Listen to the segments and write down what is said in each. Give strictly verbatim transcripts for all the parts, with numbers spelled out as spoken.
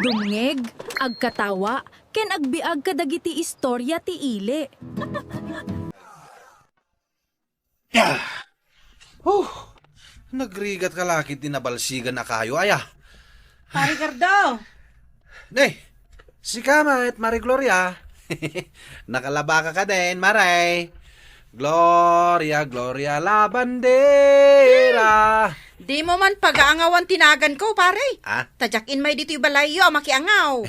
Dumngeg, agkatawa, ken agbiag kadagiti istorya ti ili. Ah! Huh! Nagrigat ka lakit ti nabalsigan a kayo, aya. Pare Gardo! Ne, sika met, Mari Gloria. Nakalaba ka kadin, Mare. Gloria, Gloria, la bandera. Di mo man pagaangawan ti nagan ko, pare. Ah? Ta diak immay ditoy balayyo a makiangaw.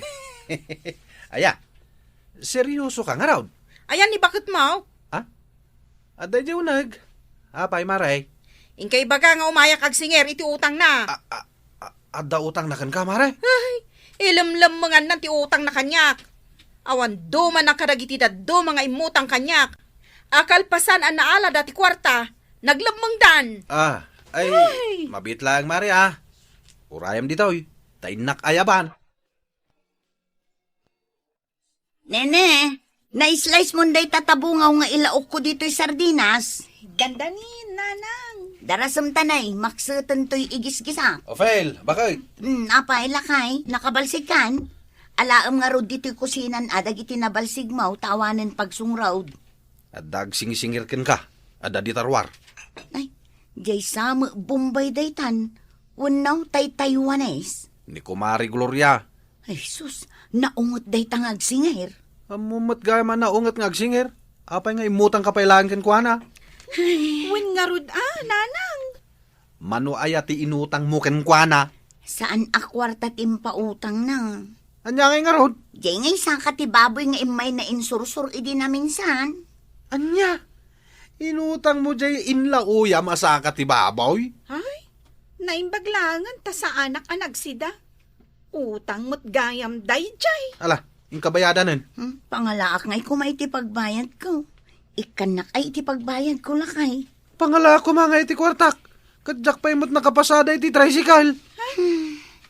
Aya, seryoso ka ngarud? Ayan ni bakit mo? Ha? Adda idiay uneg. Apay, Mare? Inka ibaga nga umayak agsinger iti utangna. A, a, a, adda utangna kenka, Mare? Ay, ilemlemmengannan ti utangna kaniak. Awan dumana kadagiti dadduma nga immutang kaniak. Akalpasan a naalada ti kuarta, naglemmengdan. Ah, ay, Ay! Mabit lang, Mare, ah. Urayam ditoy. Ta innak ayaban. Nene, na-slice mon dayta tabungaw nga ilaokko ditoy sardinas? Ganda ni, nanang. Darasem tanay, makseten toy igisgisa. Ofel, bakit? Hmm, apay, lakay, nakabalsigkan? Alaem ngarud ditoy kusinan a dagiti nabalsigmo ta awanen pagsungraud. Adda agsingsingir kenka. Adda dita ruar. Ay, jay sa met Bombay daytan. Wenno tay Taiwanese. Ni Kumari Gloria. Ay, sus, naunget dayta nga agsinger. Ammo met gayam a naunget nga agsinger. Apay nga immutang ka pay laeng kenkuana? Wen ngarud a, nanang. Mano aya ti inutang mo kenkuana? Saan a kuarta ti impautangna? Ania ngay ngarud? Jay ngay saka ti baboy nga immay na insursur idi naminsan. Ania? Inutang mo jay inlauyam a saka ti baboy? Ay, naimbag laengen ta saanak a nagsida. Utang met gayam dayjay. Ala, inkabayadanen. Hmm, pangalaak ngay kuma iti pagbayad ko. Ikkannak ay iti pagbayad ko, lakay. Pangalaak kuma nga iti kuartak. Ket diak pay met nakapasada iti tricycle.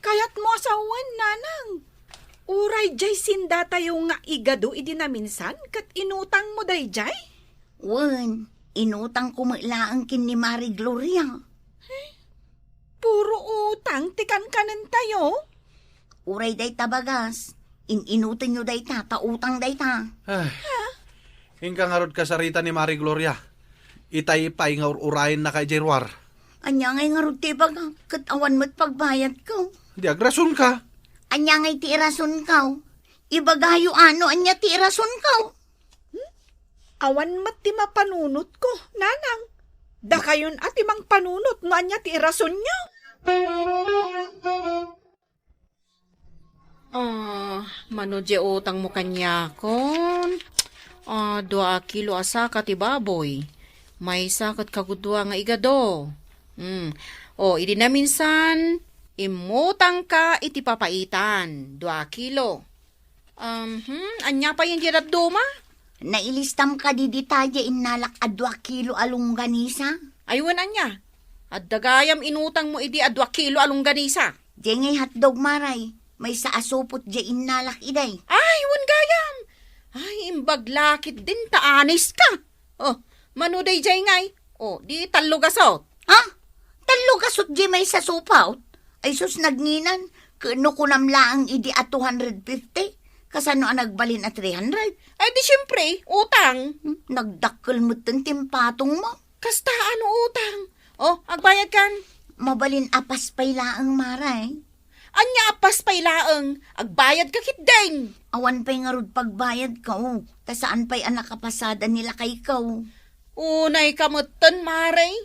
Kayat mo a sawen, nanang. Uray jay sindatayo nga igado idi naminsan ket inutang mo dayjay? Wen, inutang ko met laeng ken ni Mari Gloria. Puro utang ti kankanen tayo. Uray dayta bagas, in-inuten yo dayta, ta utang dayta. Ay. Inka ngarud kasarita ni Mari Gloria. Itay pay nga ur-urayenna kay jay ruar. Ania ngay ngarud ti ibaga, ket awan met pagbayad ko. Di agrason ka. Ania ngay ti irason ko? Ibagayo ano ania ti irason ko? Awan met ti mapanunot ko, nanang. Dakayon a ti mangpanunot no ania ti irasonyo. Ah, mano di utang mo kaniakon? Ah, dua a kilo a saka ti baboy. Maysa ket kagudua nga igado. Hmm. O, idi naminsan, immutangka iti papaitan. Dua a kilo. Um, hmm, ania pay iti dadduma? Nailistam kadi dita jay innalak a dua kilo a longganisa? Ay, wen ania? Adda gayam inutang mo idi a dua kilo a longganisa. Jay ngay hotdog, Maray. Maysa a supot jay innalak iday. Ay, wen gayam. Ay, imbag lakit din ta anis ka. Oh, mano dayjay ngay? Oh, di tallo gasot. Ha? Tallo gasot jay maysa supot? Ay sus, nagnginan. Ken no kunam laeng idi a two hundred fifty, kasano a nagbalin a three hundred? Ay di siempre, utang. Hmm, nagdakkel metten ti impatong mo. Kasta ano utang? Oh, agbayad kan? Mabalin a pas pay laeng, Maray. Ania a pas pay laeng? Agbayad ka ketdin. Awan pay ngarud pagbayad ko, ta saan pay a nakapasada ni lakay ko. Unay ka metten, Maray.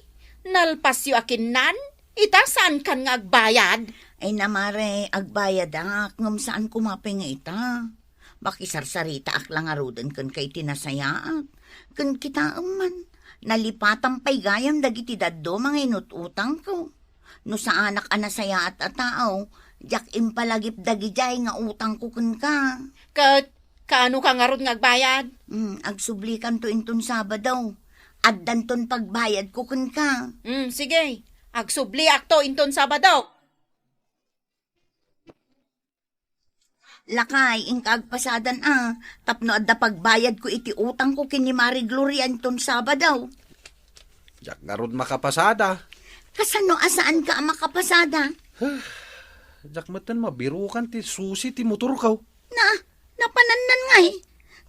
Nalpasyo a kinnan? Ita, saan kan nga agbayad? Ay na, Maray, agbayadak, ngem saan koma pay nga ita. Makisarsaritaak la ngaruden kenka iti nasayaat. Ken kitaem man, nalipatan pay gayam dagiti dadduma nga inut-utangko. No saanak a nasayaat a tao, diak impalagip dagidiay nga utangko kenka. Ket kaano ka ngarud nga agbayad? Hmm, agsublikanto inton Sabado. Addanton pagbayadko kenka. Hmm, sige. Agsubliakto inton Sabado. Lakay, inka agpasadan a, tapno adda pagbayadko iti utangko ken ni Mari Gloria inton Sabado. Diak ngarud makapasada. Kasano a saanka a makapasada? Diak metten mabirukan ti susi ti motorko. Na, napanannan ngay.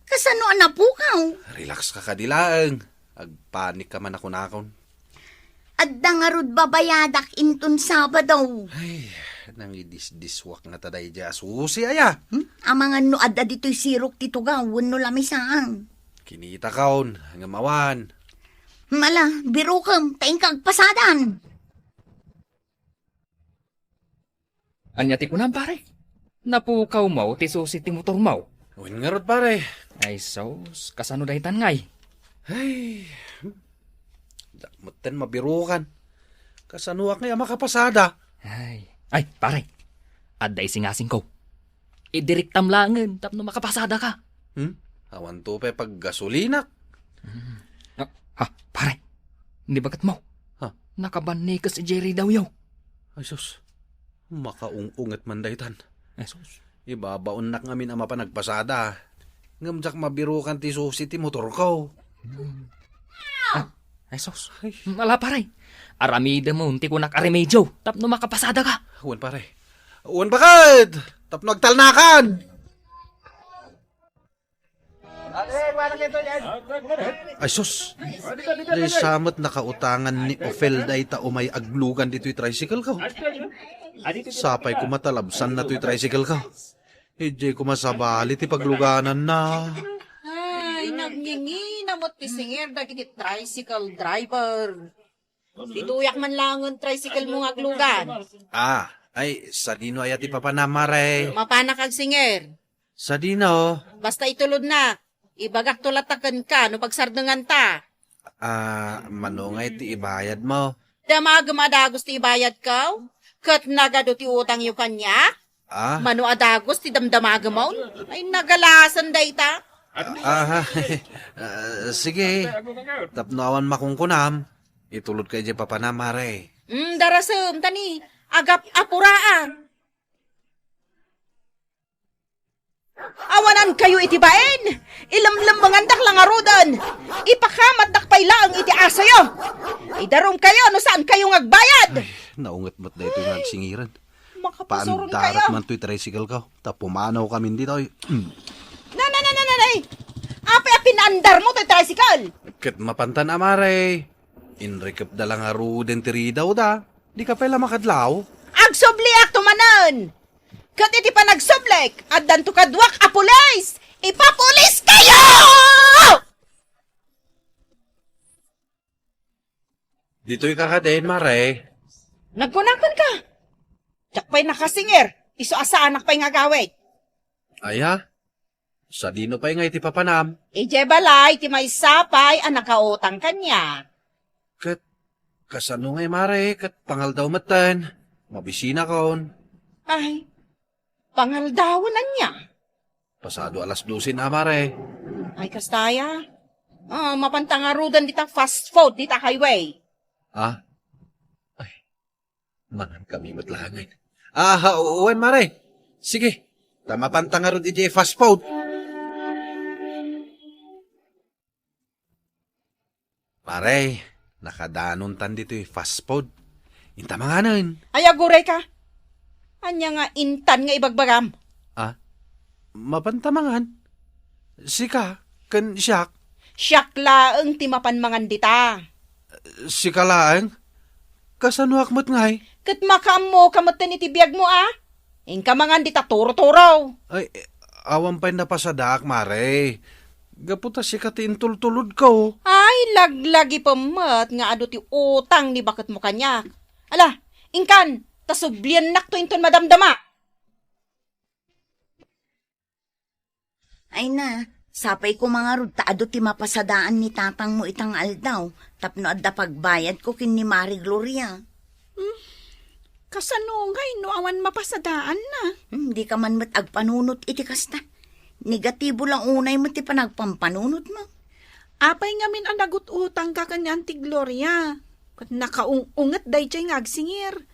Kasano a napukaw? Relax ka kadi laeng. Agpanik ka man a kunakon. Adda ngarud babayadak inton Sabado. Ay, nangidisdiswak ngata daydiay a susi aya. Hmm? Amangan no adda ditoy sirok ti tugaw wenno lamisaan. Kinitakon, ngem awan. Mala, birukem, ta inka agpasadan. Ania ti kunam, pare? Napukawmo ti susi ti motormo? Wen ngarud, pare. Ay, sus, kasano daytan ngay? Ay, hmm. Diak metten mabirukan. Kasanoak ngay a makapasada? Ay, ay, pare. Adda isingasingko. Idiriktam laengen tapno makapasada ka. Hmm? Awan to pay paggasolinak. Hmm. Ah, ha, pare. Ni baket mo. Ha? Nakabannikes idiay ridawyo. Ay, sus. Makaung-unget man daytan. Ay, sus. Ibabaonnak ngamin a mapan agpasada. Ngem diak mabirukan ti susi ti motorko. Hmm. Ah, ay, sus. Ay. Ala, pare. Aramidem ti kunak a remedio tapno makapasada ka. Wen, pare. Wen, baket! Tapno agtalnakan! Ay, sus! Daysa met nakautangan ni Ofel dayta umay aglugan ditoy tricycle ko. Sapay koma ta labsanna toy tricycle ko. Idiay koma sabali ti paglugananna. Ay, nagngingina met ti singer dagiti tricycle driver. Ditoyak man laengen tricycle mo nga aglugan. Ah, ay, sadino aya ti papanam, mare? Mapanak agsinger. Sadino? Basta itulodnak. Ibagakto latta kenka no pagsardenganta. Ah, mano ngay ti ibayad mo? Damagem a dagus ti ibayadko? Ket nagadu ti utangyo kaniak? Ah? Mano a dagus ti damdamagemon? Ay, nagalasan dayta. Ah, ah, sige. Tapno awan makunkunam, itulod ka idiay papanam, mare. Mm, darasem, tani, agap-apuraan. Awanankayo iti bain! Ilemlemmengandak la ngaruden! Ipakamatdak pay laeng iti asoyo! Idarumkayo no saankayo nga agbayad! Ay, naunget met daytoy nga agsingiran. Makapusuron kayo. Paandarak man toy tricycle ko. Ta pumanaw kami ditoy. Mm. Na, na, na, na, na, na! Apay a pinaandarmo toy tricycle? Ket mapantan a, mare. Inrikepda la ngaruden ti ridawda. Di ka pay la makadlaw? Agsubliak to manen! Ket iti panagsublik, addanto kaduak a pulis! Ipapulis kayo! Ditoy ka kadin, mare. Nagkunakan ka. Diak pay nakasinger, isu a saanak pay nga agawid. Aya? Sadino pay nga iti papanam? Idiay balay ti maysa pay a nakautang kaniak. Ket kasano ngay, mare, ket pangaldaw metten? Mabisinakon. Ay, pangaldawen ania? Pasado alas dose na, mare. Ay, kasta aya. Ah, mapanta ngaruden dita fast food, dita highway. Ah? Ay, mangan kami met laengen. Ah, wen, mare. Sige, ta mapanta ngarud idiay fast food. Pare, nakadanontan ditoy fast food. Inta manganen. Ay, aguray ka. Ania nga intan nga ibagbagam? Ah, mapanta mangan? Sika, ken siak? Siak laeng ti mapan mangan dita. Sika laeng? Kasanoak met ngay? Ket makaammoka metten iti biagmo, a? Inka mangan dita turo-turo. Ay, awan pay napasadaak, mare. Gapu ta sika ti intultulodko. Ay, laglagipem met nga adu ti utang ni baketmo kaniak. Ala, inkan, ta subliennakto inton madamdama. Ay na, sapay koma ngarud ta adu ti mapasadaan ni tatangmo ita nga aldaw tapno adda pagbayadko ken ni Mari Gloria. Hmm, kasano ngay no awan mapasadaanna? Hmm, dika man met agpanunot iti kasta. Negatibo la unay met ti panagpampanunotmo. Apay ngamin a nagut-utangka ken ni Auntie Gloria? Ket nakaung-unget daydiay nga agsingir.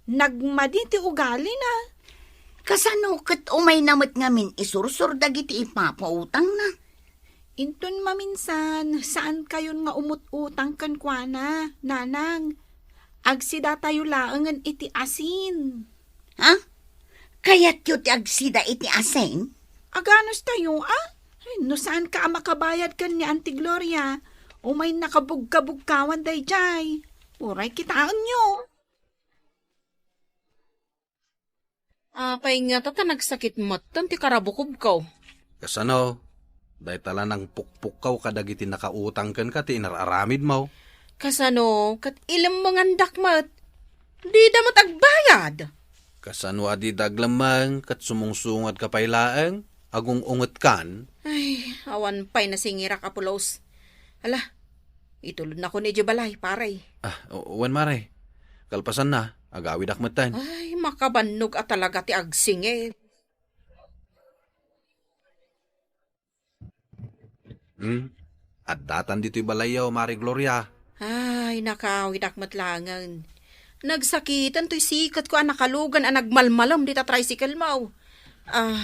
Nagmadi ti ugalina. Kasano ket umayna met ngamin isursor dagiti ipapautangna? Inton maminsan, saankayon nga umut-utang kenkuana, nanang. Agsidatayo laengen iti asin. Ha? Kayatyo ti agsida iti asing? Aganustayo, a? Ay, no saanka a makabayad ken ni Auntie Gloria, umay nakabugkabugkawan daydiay. Uray kitaenyo. Apay ngata ta nagsakit metten ti karabukobko? Kasano? Dayta la nangpukpukkaw kadagiti nakautang kenka ti inar-aramidmo. Kasano ket ilemmengandak met? Dida met agbayad. Kasano a dida aglemmeng ket sumungsungadka pay laeng? Agung-ungetkan? Ay, awan pay nasingirak, Apulos. Ala, itulodnakon idiay balay, pare. Ah, o-, wen, mare. Kalpasanna, agawidak metten. Ay, makabannog a talaga ti agsingir. Hmm? Addatan ditoy balayyo, Mare Gloria. Ay, nakawidak met laengen. Nagsakiten toy siketko a nakalugan a nagmalmalem dita tricycle mo. Ah,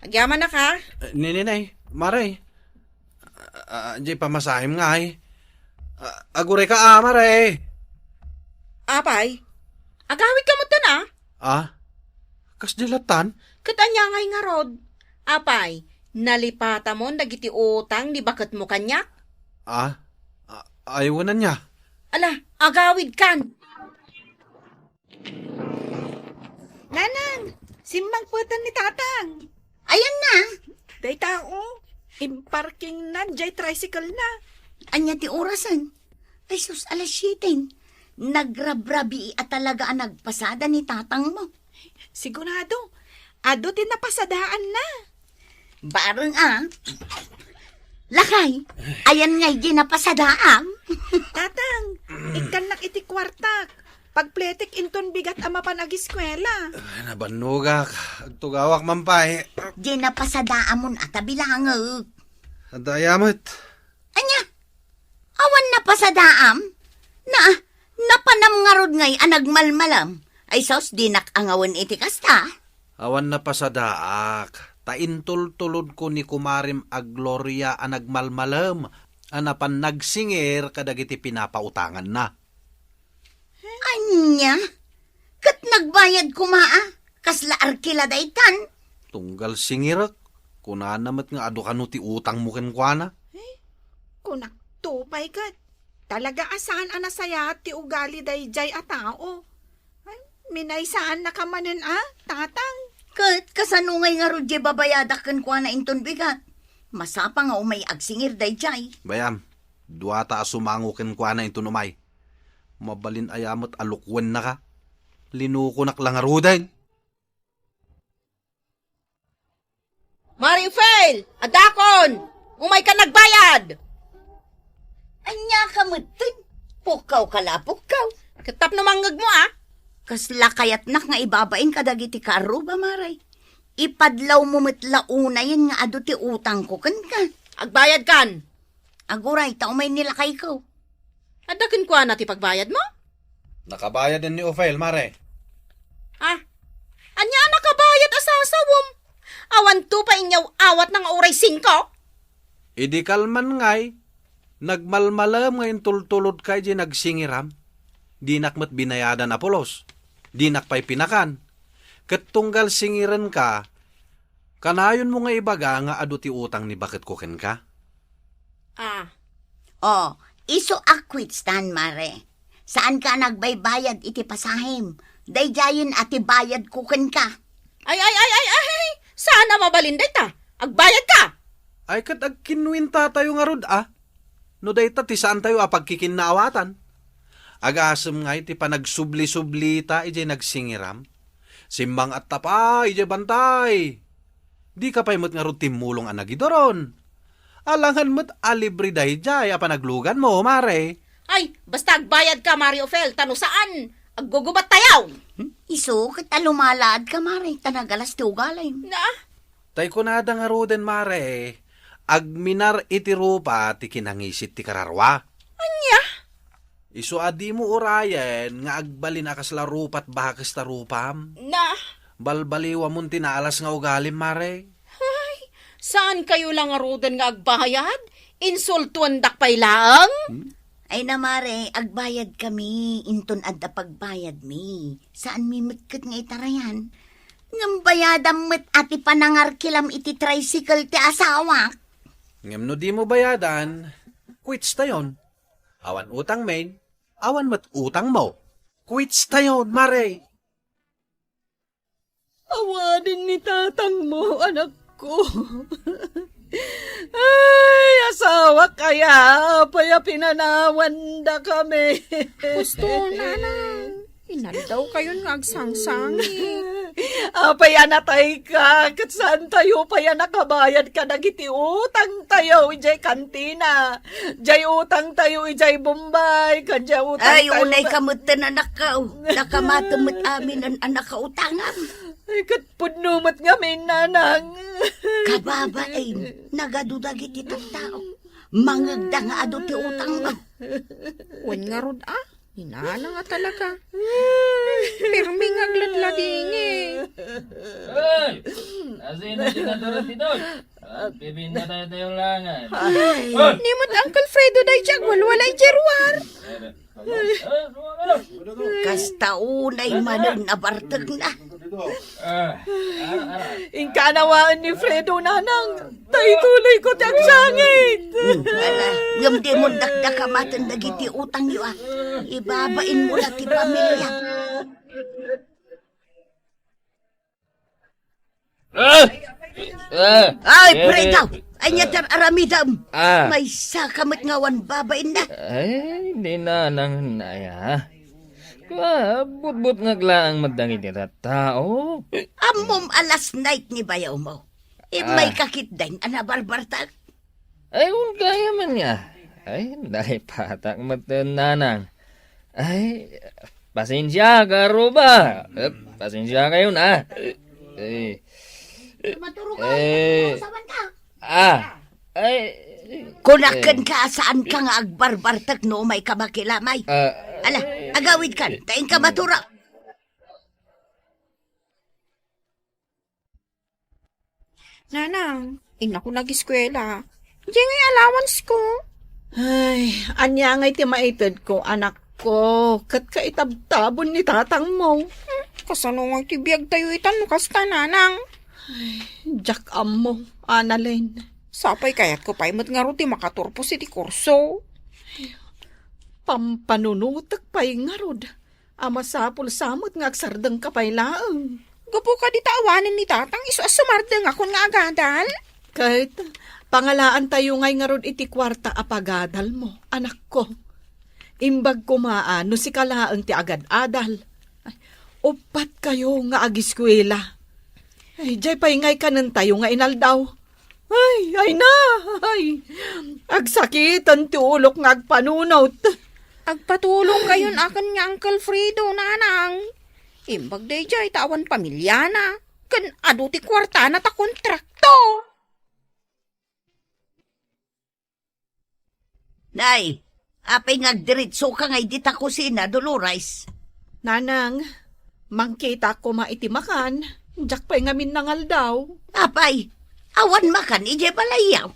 agyamanak, ha? Eh, ni, ni, ni, Mare. Ah, ah, diay pamasahem ngay. Ah, agurayka, a, Mare. Apay, agawidka metten, a? Ah? Kasdi lattan? Ket ania ngay ngarud? Apay, nalipatamon dagiti utang ni baketmo kaniak? Ah? A-, ay, wen ania? Ala, agawidkan. Nanang, simmangpeten ni Tatang. Ayanna? Dayta, o. Imparkingna diay tricycle na. Ania ti orasen? Ay sus, alas siete. Nagrabrabii a talaga a nagpasada ni tatangmo. Sigurado, adu ti napasadaanna. Bareng a. Lakay, ayan ngay di napasadaam. Tatang, ikkannak iti kuartak. Pagpletek inton bigat a mapan agiskuela. Ah, nabannogak. Agtugawak man pay. Di napasadaamon a ta bilangek. Adda aya met. Ania? Awan napasadaam? Na, napanam ngarud ngay a nagmalmalam? Ay sus, dinak angawen iti kasta. Awan napasadaak, ta intultulodko ni kumarem a Gloria a nagmalmalem a napan nagsingir kadagiti pinapautanganna. Ania? Ket nagbayad koma a? Kasla arkila daytan? Tunggal singirek, kunana met nga adu kano ti utangmo kenkuana. Eh, kunakto pay ket, talaga a saan a nasayaat ti ugali daydiay a tao. Ay, minaysaannaka manen a, Tatang? Ket kasano ngay ngarud diay babayadak kenkuana inton bigat? Masapa nga umay agsingir daydiay. Bay-am, duata a sumango kenkuana inton umay. Mabalin aya met a lukuennaka? Linukonak la ngaruden. Mari Ufel! Addakon! Umayka nagbayad! Ania ka metten? Pukkaw ka la, pukkaw. Ket tapno mangngegmo, a? Kasla kayatnak nga ibabain kadagiti kaarruba, Mare. Ipadlawmo met la unayen nga adu ti utangko kenka. Agbayadkan! Aguray, ta umay ni lakayko. Adda kenkuana ti pagbayadmo? Nakabayad ni Ophel, Mare. Ah, ania a nakabayad a sasawem? Awanto pay inyaw-awatna nga uray singko? Idi kalman ngay, nagmalmalem nga intultulodka idiay nagsingiram. Dinak met binayadan a pulos. Dinak pay pinakan. Ket tunggal singirenka, kanayonmo nga ibaga nga adu ti utang ni baketko kenka? Ah. Oh, isu a quits tan, Mare. Saanka a nagbaybayad iti pasahem. Daydiayen a ti bayadko kenka. Ay, ay, ay, ay, ay! Saan a mabalin dayta? Agbayadka! Ay, ket agkinnuintatayo ngarud, a? No dayta ti saantayo a pagkikinnaawatan. Agasem ngay ti panagsubli-sublita idiay nagsingiram. Simmang-atta pay idiay bantay. Dika pay met ngarud timmulong a nagiduron. Alangan met a libre daydiay a panagluganmo, Mare. Ay, basta agbayadka, Mare Ophel, ta no saan, aggugubattayo. Hmm? Isu ket a lumalaadka, Mare, ta nagalas ti ugalim. Na? Tay kunada ngaruden, Mare, agminar iti rupa ti kinangisit ti kararua. Ania? Isu a dimo urayen nga agbalin a kasla rupat bakes ta rupam. Na? Balbaliwamon ti naalas nga ugalim, Mare. Ay, saankayo la ngaruden nga agbayad? Insultuendak pay laeng? Hmm? Ay na, Mare, agbayadkami, inton adda pagbayadmi. Saanmi met ket nga itarayan. Ngem bayadam met a ti panangarkilam iti tricycle ti asawak. Ngem no dimo bayadan, quits tayon. Awan utang, men. Awan met utangmo. Quits tayon, Mare. Awanen ni tatangmo, anakko. Ay, asawak aya, apay a pinanawandakami? Husto, nanang. Inaldaw kayon nga agsangsangit. Apay a natayka, ket saan tayo pay a nakabayad kadagiti utang tayo idiay kantina. Jay utang tayo idiay Bombay, ken jay utang Ay, tayo unay ka met ten, anakko. Nakamatem met amin an-, a nakautangam. Ay, ket pudno met ngamin, nanang. Kababain, nagadu dagiti tattao. Mangegda nga adu ti utangmo. Wen ngarud, a? Ni nanang a talaga. Pirmi nga agladladingit. Hoy! Asino ti natural ti dos? Bibinda tayo tayo langan. Ay. Hoy! Ni met Uncle Fredo daydi agwalwala idiay ruar. Kasta unay manen a bartekna. Ah, ah, ah. Inka anawaen ni Fredo, nanang. Ta ituloy ko ti agsangit. Hmm, ala, ngem dimon dakdakamaten dagiti utangyo, a. Ibabainmo la ti pamilia. Ah! Ah! Ay, eh, Fredo! Ania ti ar-aramidem? Ah. Maysa ka met nga awan babainna. Ay, di na nang naya. Kua, butbutngak laeng met dagiti tattao. Ammom a last night ni bayawmo. Immay Ah. ka ketdin a nabarbartek? Ay, wen gayam ania. Ay, naipatak met, nanang. Ay, pasensiaka, Ruba. Eh, pasensiakayon, a. Eh. Maturo ka, eh, maturo ka, usawan ka. Ah. Ay. Kunak kenka a saanka nga agbarbartek no umay ka makilamay. Ah. Ala, agawidkan, ta inka maturo. Nanang, innakon ageskuela. Diay ngay allowance ko. Ay, ania ngay ti maitedko, anakko? Ket kaitabtabon ni tatangmo. Hmm, kasano ngay ti biagtayo itan no kasta, nanang? Ay, diak ammo, Annalyn. Sapay kayatko pay met ngarud ti makaturpos iti kurso. Pampanunotek pay ngarud. A masapul sa met nga agsardengka pay laeng. Gapu kadi ta awanen ni tatang isu a sumardengakon nga agadal? Ket, pangalaantayo ngay ngarud iti kuarta a pagadalmo, anakko. Imbag koma a no sika laeng ti agad-adal. Ay, uppat kayo nga agiskuela. Ay, diay pay ngay kanentayo nga inaldaw. Ay, ay na, ay. Agsakiten ti ulok nga agpanunot. Agpatulong kayon aken ni Uncle Fredo, nanang. Imbag daydiay ta awan pamiliana, ken adu ti kuartana ta kontraktor. Nay, apay nga agdiretsoka ngay dita kusina, Dolores? Nanang, mangkitak koma iti makan, diak pay ngamin nangaldaw. Apay, awan makan idiay balayyo?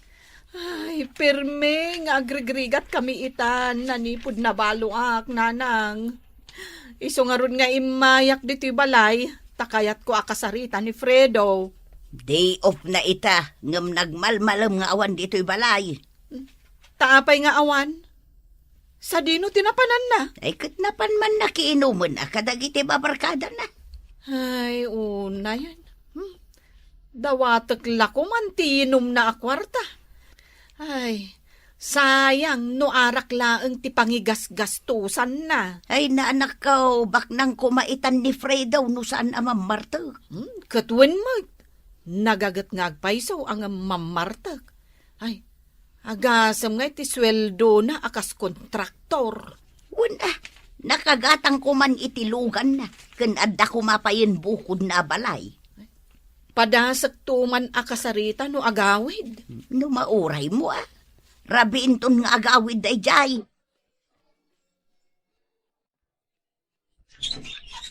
Ay, pirmi nga agrigrigat kami itan, nanipud nabaloak, nanang. Isu ngarud nga immayak ditoy balay, ta kayatko a kasarita ni Fredo. Day off na ita, ngem nagmalmalem nga awan ditoy balay. Ta apay nga awan? Sadino ti napananna? Ay, ket napan man nakiinumen a kadagiti babarkadana. Ay, unayen. Hmm. Dawatek la koman ti inumna a kuarta. Ay, sayang no arak laeng ti pangigasgastosanna. Ay, naanakko, baknang koma itan ni Fredo no saan a mammartek. Hmm, ket wen met, nagaget nga agpayso a ngem mammartek. Ay, agasem nga iti sueldona a kas kontraktor. Wen a, nakagatang koman iti luganna, ken adda koma payen bukodna a balay. Padasek to man a kasarita no agawid. No mauraymo a. Rabiinton nga agawid daydiay.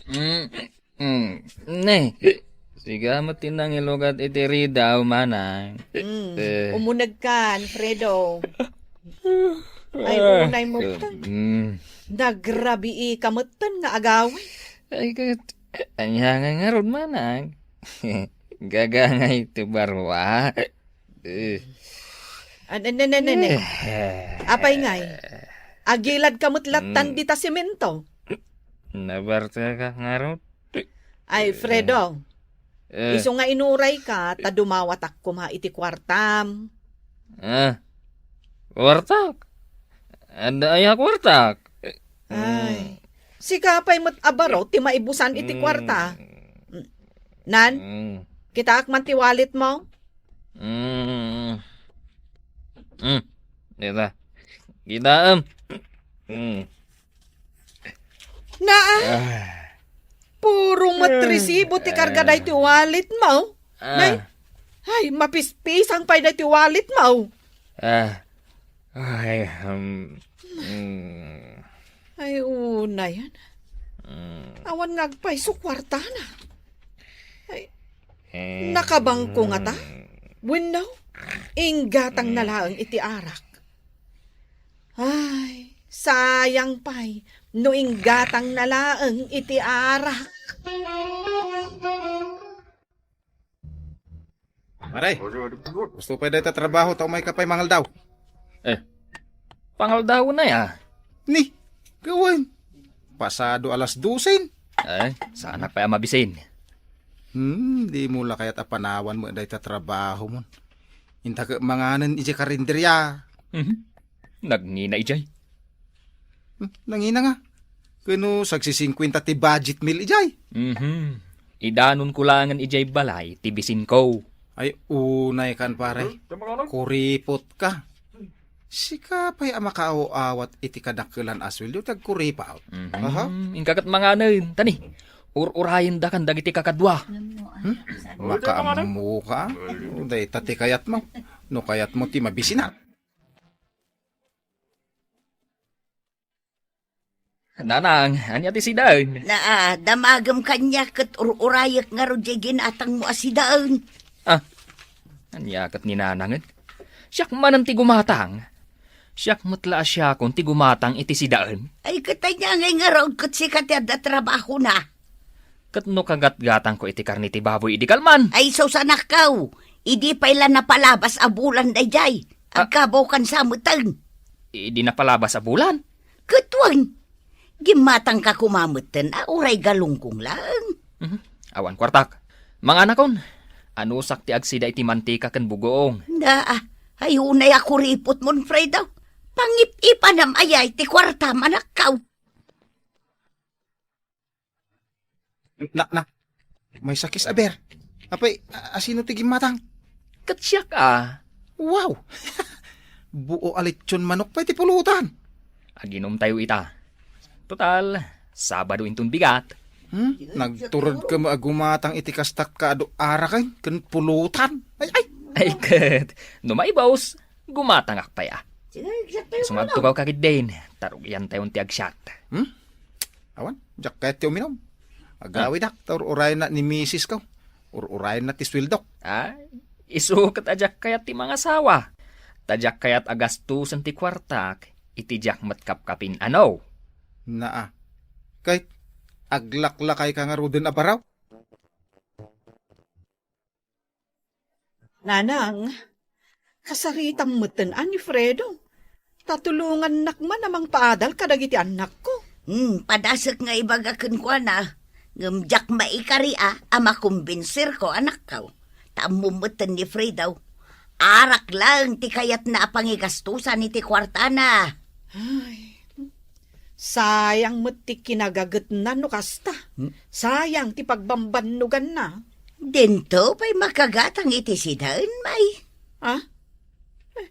Mm, mm. Ne, sika met ti nangilugat iti ridaw, manang. Mm, Eh. Umunegkan, Fredo. Ay, Ah. Unay mo. Mm. Nagrabii ka metten nga agawid. Ay, ket, ania nga ngarud, manang? Gagangay ti barua. Eh. Ah, ne, ne, ne, ne, ne. Eh. Apay ngay? Agilad ka met lattan Mm. dita semento. Nabarta ka ngarud? Ay, Fredo. Eh. Isu nga inuray ka, ta dumawatak koma iti kuartam. Ah, kuartak? Adda aya kuartak? Ay, Mm. sika pay met a baro ti maibusan iti Mm. kuarta. Nan, Mm. kitaak man ti wallet mo? Mm. Mm. Dita. Kitaem. Mm. Naa, Ah. puro met resibo ti karga daytoy wallet mo. Ah. Nay, ay, mapispisang pay daytoy wallet mo. Ah. Ay, um, mm. Ay, unayan. Mm. Awan nga agpayso kuartana. Ay, Eh, nakabangko ngata? mm. Wenno, inggatang na Mm. laeng iti arak. Ay, sayang pay no inggatang na laeng iti arak. Pare, gusto pay dayta trabaho ta umay ka pay mangaldaw. Eh, pangaldaw na ya. Ni, gawen. Pasado alas dosen. Eh, saan pay a mabisin? Hmm, di mo la kayat a panawan mo dayta trabaho mon. Inta ka manganen iti karinderya. Mhm. Nagngina ijay. Hmm, nangina nga. Kano sagsisingkwenta ti budget meal ijay. Mhm. Idanon ko langen ijay balay ti bisin ko. Ay, unay kan, pare. Kuripot ka. Sika pay a makaaw-awat iti kadakkelan a sueldo ti agkuripot. Mhm. Aha. Inka ket manganen, tani. Ur-urayen da kan dagiti kakadua. Hmm? Makaammo ka? Dayta ti kayat mo. No kayat mo ti mabisinak. Nanang, ania ti sidaen? Naa, damagem kaniak ket ur-urayek ngarud diay ginatangmo a sidaen. Ah, ania ket ni Nanangen? Siak manen ti gumatang. Siak met la a siakon ti gumatang iti sidaen. Ay, ket ania ngay ngarud ket sika ti adda trabahona? Ket no kagatgatangko iti karne ti baboy idi kalman? Ay, susanakkaw. Idi pay la napalabas a bulan daydiay. Ah. Agkabawkan sa meten. Idi napalabas a bulan? Ket wen, gimmatangka koma metten a uray galunggong laeng. Mhm. Awan kuartak. Manganakon, anusak ti agsida iti mantika ken bugoong. Daa, ay unay a kuripot mon, Fredo. Pangip-ipanam aya iti kuartam, anakkaw. Na, na, may sakis a beer. Apay, a-, asino ti gimmatang? Ket siak a. Wow! Buo a lechon manok pay ti pulutan. Aginomtayo ita. Total, Sabado inton bigat. Hmm? Nagturod ka mo a gumatang iti kastak ka adu araken ken pulutan. Ay, ay! Ay, ket, no maibos, gumatangak pay a. Sige, exacto yung Isu nga ano. Agtugaw ka ketdin, tarugian tayon ti agsiat. Hmm? Awan, diak kayat ti uminom. Agawidak, ta ur-urayenna ni misis ko. Ur-urayenna ti sueldok. Ay, isu ket a diak kayat ti mangasawa. Ta diak kayat a gastusen ti kuartak, iti diak met kapkapin, ano? Naa. Kay, aglaklakay ka ngaruden a baraw? Nanang, kasaritam metten a ni Fredo. Ta tulongannak man a mangpaadal kadagiti annakko. Hmm, padasek nga ibaga kenkuana, ngem diak maikari a, a makumbinsirko, anakko. Ta ammom metten ni Fredo, arak laeng ti kayatna a pangigastusan iti kuartana. Ay, sayang met ti kinagagetna no kasta. Hmm? Sayang ti pagbambannoganna. Dinto pay makagatang iti sidaen, may. Ah? Eh,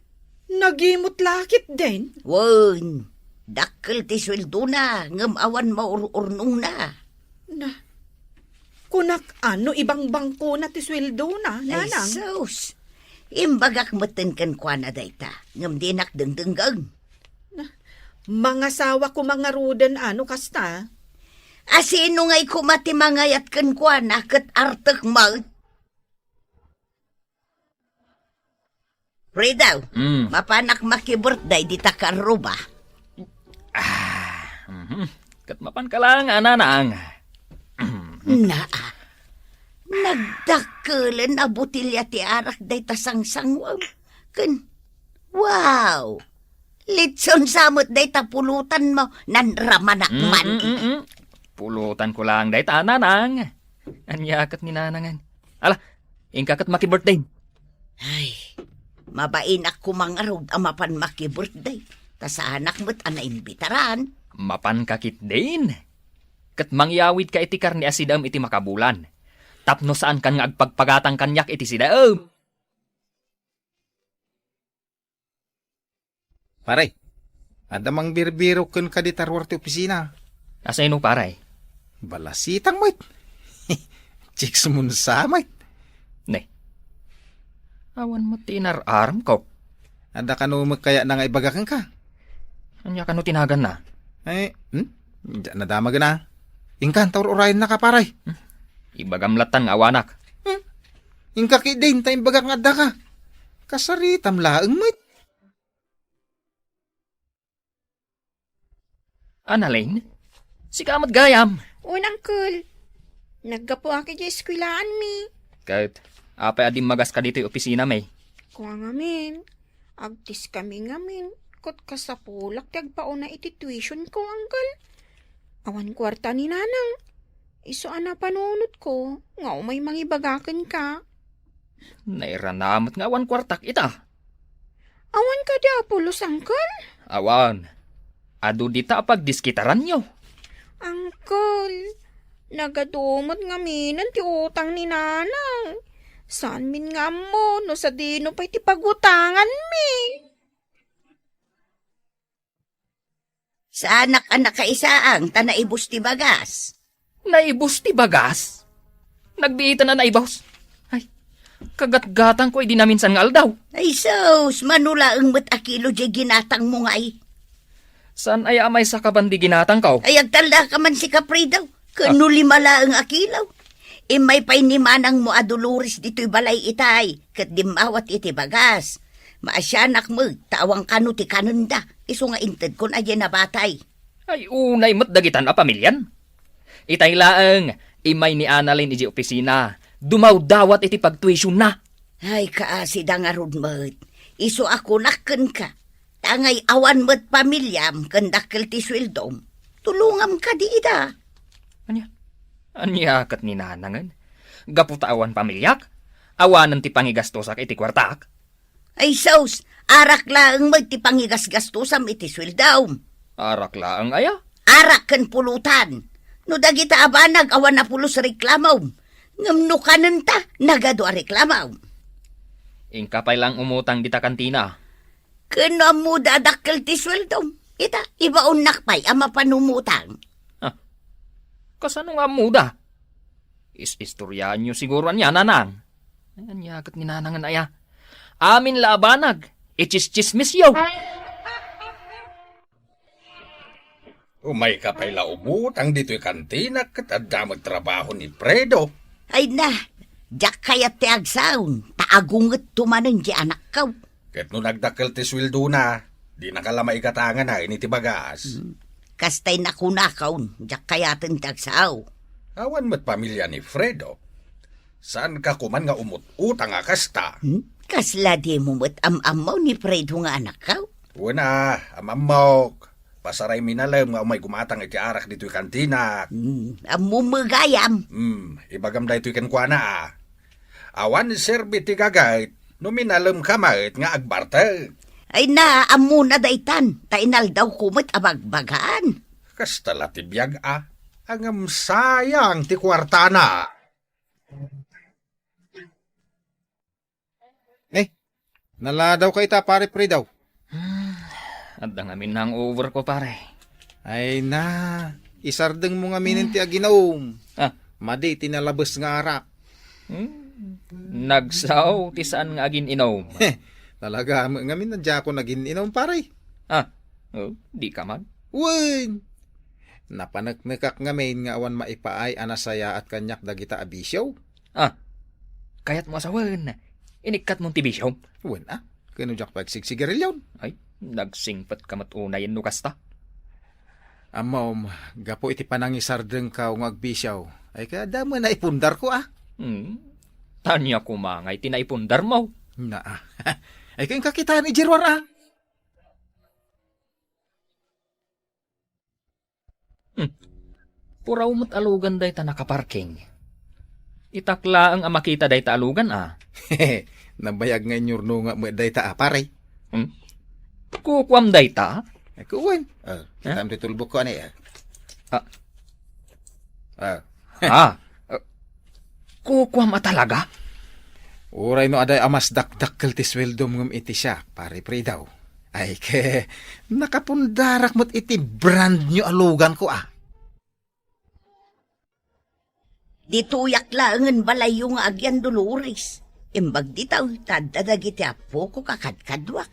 nagimut la ketdin? Wen, dakkel ti sueldona, ngem awan maur-urnongna. Na, kunak a no ibangbangkona ti sueldona, Ay, Nanang. Sus! Imbagak metten kenkuana dayta, ngem dinak dengdenggen. Na, mangasawa koma ngaruden a no kasta? Asino ngay koma ti mangayat kenkuana ket artek met? Fredo, Mm. Mapanak maki-birthday dita karruba. Ah, mhm. Ket mapanka laeng a, Nanang. Naa. Nagdakkelen a botelya ti arak dayta sangsangwam. Ken, wow! Litson sa met dayta pulutanmo, nanramanak man. Mm, mm, mm. Pulutanko laeng dayta, nanang. Ania ket ni nanangen? Ala, inka ket maki-birthday. Ay, mabainak koma ngarud a mapan maki-birthday. Ta saanak met a naimbitaran. Mapanka ketdin. Ket mangyawidka iti karne a sidaem iti makabulan. Tapno saankan nga agpagpagatang kaniak iti sidaem. Pare, adda mangbirbirok kenka dita ruar ti opisina. Asino, pare? Balasitang met. Chicks mo sa met. Ne. Awan met ti inar-aramko. Adda kano met kayatna nga ibaga kenka? Ania kano ti naganna? Eh, hmm? Diak nadamagen a. Inka, ur-urayennaka, pare. Hmm? Ibagam lattan nga awanak. Hmm? Inka ketdin ta imbagak nga addaka. Kasaritam laeng met. Annalyn, sika met gayam. Wen, Uncle. Naggapuak idiay eskuelaanmi. Ket, apay a dimmagaska ditoy opisinami? Kua ngamin, agtiskami ngamin, ket kasapulak ti agpauna iti tuitionko, Uncle. Awan kuarta ni Nanang. Isu a napanunotko nga umay mangibaga kenka. Nairanamek nga awan kuartak ita. Awan kadi a pulos, Uncle? Awan. Adu dita a pagdiskitaranyo. Uncle, nagadu met ngaminen ti utang ni Nanang. Saanmin nga ammo no sadino pay ti pagutanganmi. Saanak a nakaisaang ta naibus ti bagas. Naibus ti bagas? Nagbiitan a naibus? Ay, kagatgatangko idi naminsan nga aldaw. Ay sus, mano laeng met a kilo diay ginatangmo ngay. Saan aya a maysa ka ban di ginatangko? Ay, agtallaka man sika, Fredo. Ken no lima laeng a kilo. Immay pay ni manangmo a Dolores ditoy balay itay, ket dimmawat iti bagas. Maasianak met, ta awan kano ti kanenda, isu nga intedkon a diay nabatay. Ay, unay met dagitan a pamilian. Itay laeng, immay ni Annalyn idiay opisina, dumawdawat iti pagtuisionna. Ay, kaasida ngarud met. Isu a kunak kenka. Ta ngay awan met pamiliam ken dakkel ti sueldom, tulongam kadi ida. Ania? Ania ket ni Nanangen? Gapu ta awan pamiliak, awanen ti pangigastosak iti kuartak? Ay sus, arak laeng met ti pangigasgastosam iti sueldom. Arak laeng aya? Arak ken pulutan. No dagita a banag awan a pulos reklamom. Ngem no kanenta, nagadu a reklamom. Inka pay laeng umutang dita kantina. Ken no ammoda a dakkel ti sueldom, ita, ibaonnak pay a mapan umutang. Ah, kasano nga ammoda? Is-istoryaanyo siguro ania, Nanang? Ay, ania ket ni Nanangen aya? Amin la a banag, itsistsismisyo. Umayka pay la umutang ditoy kantina ket adda met trabaho ni Fredo. Ay na, diak kayat ti agsaon, ta agungetto manen ti anakko. Ket no nagdakkel ti sueldona, dinaka la maigatangana iti bagas. Hmm. Kastay nakunakon, diak kayaten ti agsao. Awan met pamilia ni Fredo. Saanka koman nga umut-utang a kasta? Hmm? Kasla dimo met am-ammo ni Fredo nga anakko? Wen a, am-ammok. Pasaraymi nalem nga umay gumatang iti arak ditoy kantinak. Hmm, ammom gayam. Hmm, ibagam daytoy kenkuana a. Awan serbi ti gagayt no minalemka met nga agbartek. Ay na, ammona daytan, ta inaldawko met a bagbagaan. Kasta la ti biag a, ngem sayang ti kuartana. Eh, naladawka ita, Pare Fredo? Hmm, adda ngamin hangover ko, pare. Ay na, isardengmo ngaminen ti aginom. Ah. Madi ti nalabes nga arak. Hmm, nagsao ti saan nga agin-inom. Talaga, am-, ngamin na diakon agin-inom, pare. Ah, oh, di ka man? Wen! Napaneknekak ngamin nga awan maipaay a nasayaat kaniak dagita a bisio. Ah, kayatmo a sawen, inikkatmon ti bisio? Wen a, ken no diak pagsigsigarilyon. Ay, nagsingpet ka met unayen no kasta. Ammom, gapu iti panangisardengko nga agbisio, ay kaya damo na ipundarko a. Hmm. Tania koma nga iti naipundarmo. Na, ah. Ay, kayon kakitaan idiay ruar, ah. Hmm. Puraw met a lugan dayta nakaparking. Itak laeng a makita dayta a lugan, ah. Nabayag nga inyurnongam met dayta a, pare. Hmm? Kukuam dayta? Ay, kuwan. Ah, Eh? Tam ti tulbok ko, ani, ah. Ah. Ah. Ah. Eh, kukuam a talaga? Uray no aday a mas dakdakkel ti sueldom ngem iti siak, pare Fredo. Ay, ke, nakapundarak met iti brand new a lugan ko, ah. Ditoyak laengen balayyo nga agyan, Dolores. Imbag dita, ta adda dagiti appoko kakadkaduak.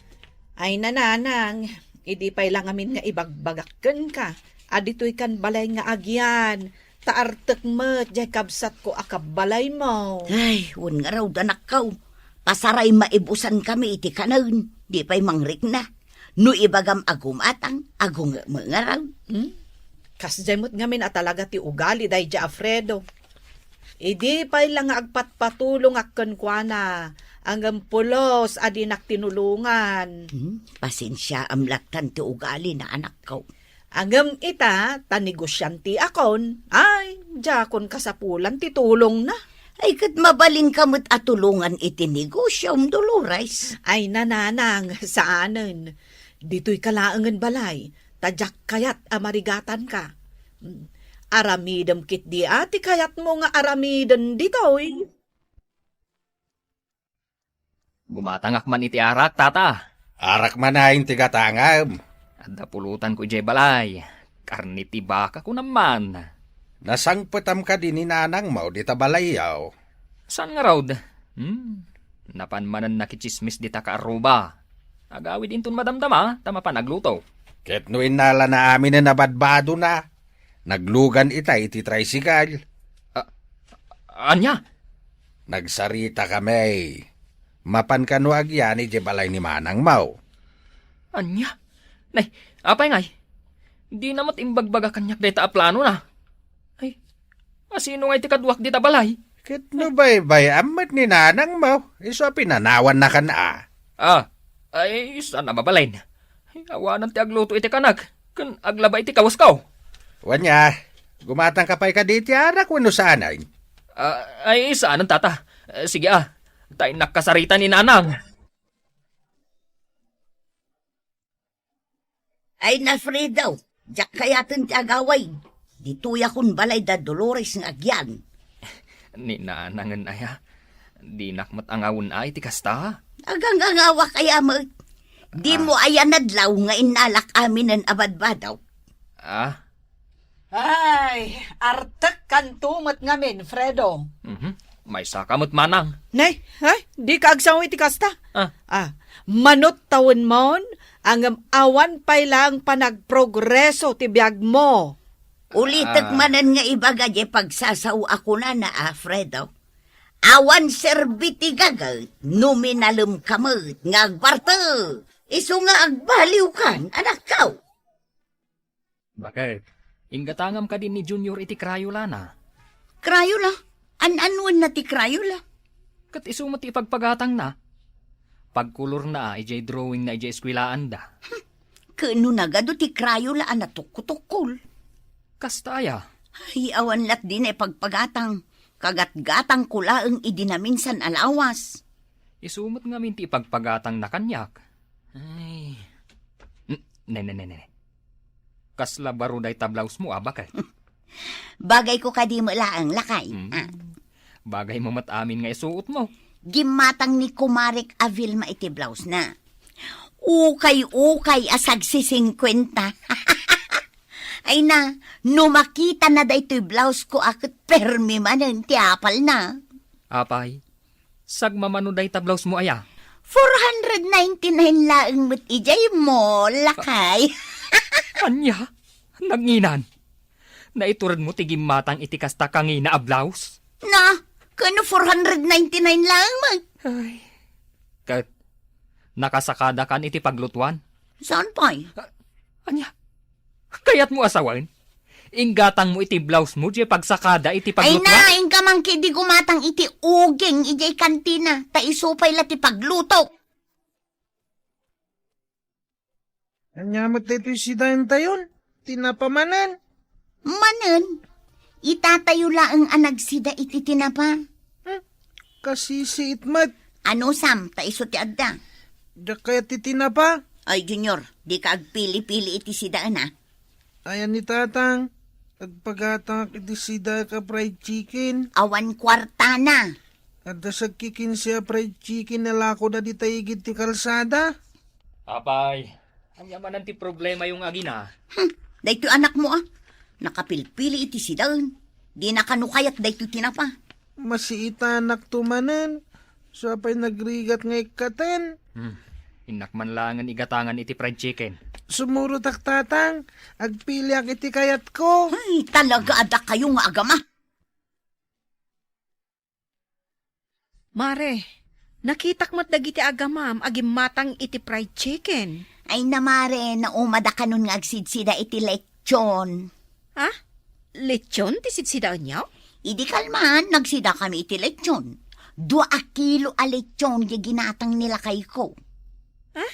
Ay, nanang, idi pay la ngamin nga ibagbagak kenka, a ditoy kan balay nga agyan, ta artek met diay kabsatko a kabbalaymo. Ay, wen ngarud, anakko, pasaray maibusan kami iti kanen, di pay mangrikna. No ibagam a gumatang, agungem ngarud. Hmm? Kasdiay met ngamin a talaga ti ugali daydiay a Fredo. Idi pay la nga agpatpatulongak kenkuana, ngem pulos a dinak tinulongan. Hmm? Pasensiaam lattan ti ugalina, anakko. Ngem ita, ta negosiantiakon, ay, diakon kasapulan ti tulongna. Ay, ket mabalinka met a tulongan iti negosiom, Dolores. Ay, nanang, saanen. Ditoyka laengen balay, ta diak kayat a marigatanka. Aramidem ketdi a ti kayatmo nga aramiden ditoy. Gumatangak man iti arak, tata. Arak man ayan ti gatangam. Adda pulotanko idiay balay. Karne ti baka, kunam man. Nasangpetam kadi ni nanangmo dita balayyo? Saan ngarud? Hmm. Napan manen nakitsismis dita kaarruba. Agawid inton madamdama, ta mapan agluto. Ket no innalana aminen a badbadona, naglugan ita iti tricycle. Ah, ania? Nagsarita kami. Mapan kano agyan idiay balay ni manangmo? Ania? Nay, apay ngay? Dina met imbagbaga kaniak dayta a planona. Ay, asino ngay ti kaduak dita balay? Ket no baybay-am met ni nanangmo, isu a pinanawannakan a. Ah, ay, saan a mabalin? Ay, awanan ti agluto iti kanak, ken aglaba iti kawasko. Wen aya, gumatangka pay kadi iti arak wenno saanen? Ah, ay, saanen, tata. Eh, sige, ah. Ta innak kasarita ni nanang. Ay, na, Fredo, diak kayaten ti agawid. Ditoyakon balay da Dolores nga agyan. Ni nanangen aya, dinak met angawen a iti kasta. Agang-angawak aya met. Dimo Ah. aya nadlaw nga innalak aminen a badbado. Ah, Ay, artek kanto met ngamin, Fredo. Mhm. Maysaka met manang. Nay, ay, dika agsango iti kasta. Ah. Ah, manut tawenmon, ngem awan pay laeng panagprogreso ti biagmo. Ulitek Ah. manen nga ibaga diay pagsasao a kunana, a, Fredo. Awan serbi ti gaget no minalemka met nga agbartek. Isu nga agbaliwkan, anakko. Bakit? Inggatangam kadi ni Junior iti Crayola na. Crayola? An-anuenna ti Crayola? Ket isu met ti ipagpagatangna. Pagkolorna a idiay drawingna idiay eskuelaanda. Ket no nagadu ti Crayola a natukutukkol? Kasta aya? Ay, awan latdi na ipagpagatang. Kagatgatangko laeng idi naminsan a lawas. Isu met ngamin ti ipagpagatangna kaniak. Ay. N-, ne, ne, ne, ne. Kasla baro dayta blouse mo, a, bakit? Bagayko kadi met laeng, lakay. Mm. Ah. Bagay mo met amin nga isuot mo. Gimmatang ni kumarek a Vilma iti blouse na. Ukay-ukay a sagsisingkwenta. Ay na, no makitana daytoy blouse ko a ket permi manen ti apalna. Apay, sagmamano dayta blouse mo aya? Four hundred ninety-nine laeng met idiay mall, lakay. Ania? Nanginan? Naitured mo ti gimmatang iti kasta kangina a blouse? Na, kano four hundred ninety-nine laeng met? Ay, ket nakasakada kan iti paglutuan? Saan pay? Ah, ania? Kayatmo a sawen? Inggatangmo iti blouse mo, diay pagsakada iti Ay paglutna? Na, inka man ketdi gumatang iti uging idiay kantina, ta isu pay la ti paglutok. Ania met daytoy sidaentayon? Tinapa manen? Manen, itatayo laeng a nagsida iti tinapa. Hmm, kasisiit met. Anusam, ta isu ti adda. Diak kayat ti tinapa. Ay, Junior, dika agpili-pili iti sidaen, a. Ayan ni Tatang, agpagatangak iti sidaek a fried chicken. Awan kuartana. Adda sagkikinse a fried chicken a lakoda dita igid ti kalsada. Apay, ania manen ti problemayo nga agina? Hmm, daytoy anakmo, a. Nakapilpili iti sidaen. Dina kano kayat daytoy tinapa. Masiitanakto manen. Sa pay nagrigat nga ikkaten. Hmm. Innak man laengen igatangan iti fried chicken. Sumurotak, Tatang. Agpiliak iti kayatko. Ay, talaga adda kayo nga agama. Mare, nakitak met dagiti agamam a gimmatang iti fried chicken. Ay na, Mare, naumada kanon nga agsidsida iti lechon. Ha? Lechon ti sidsidaenyo? Idi kalman, nagsidakami iti lechon. Dua a kilo a lechon ti ginatang ni lakayko. Ha?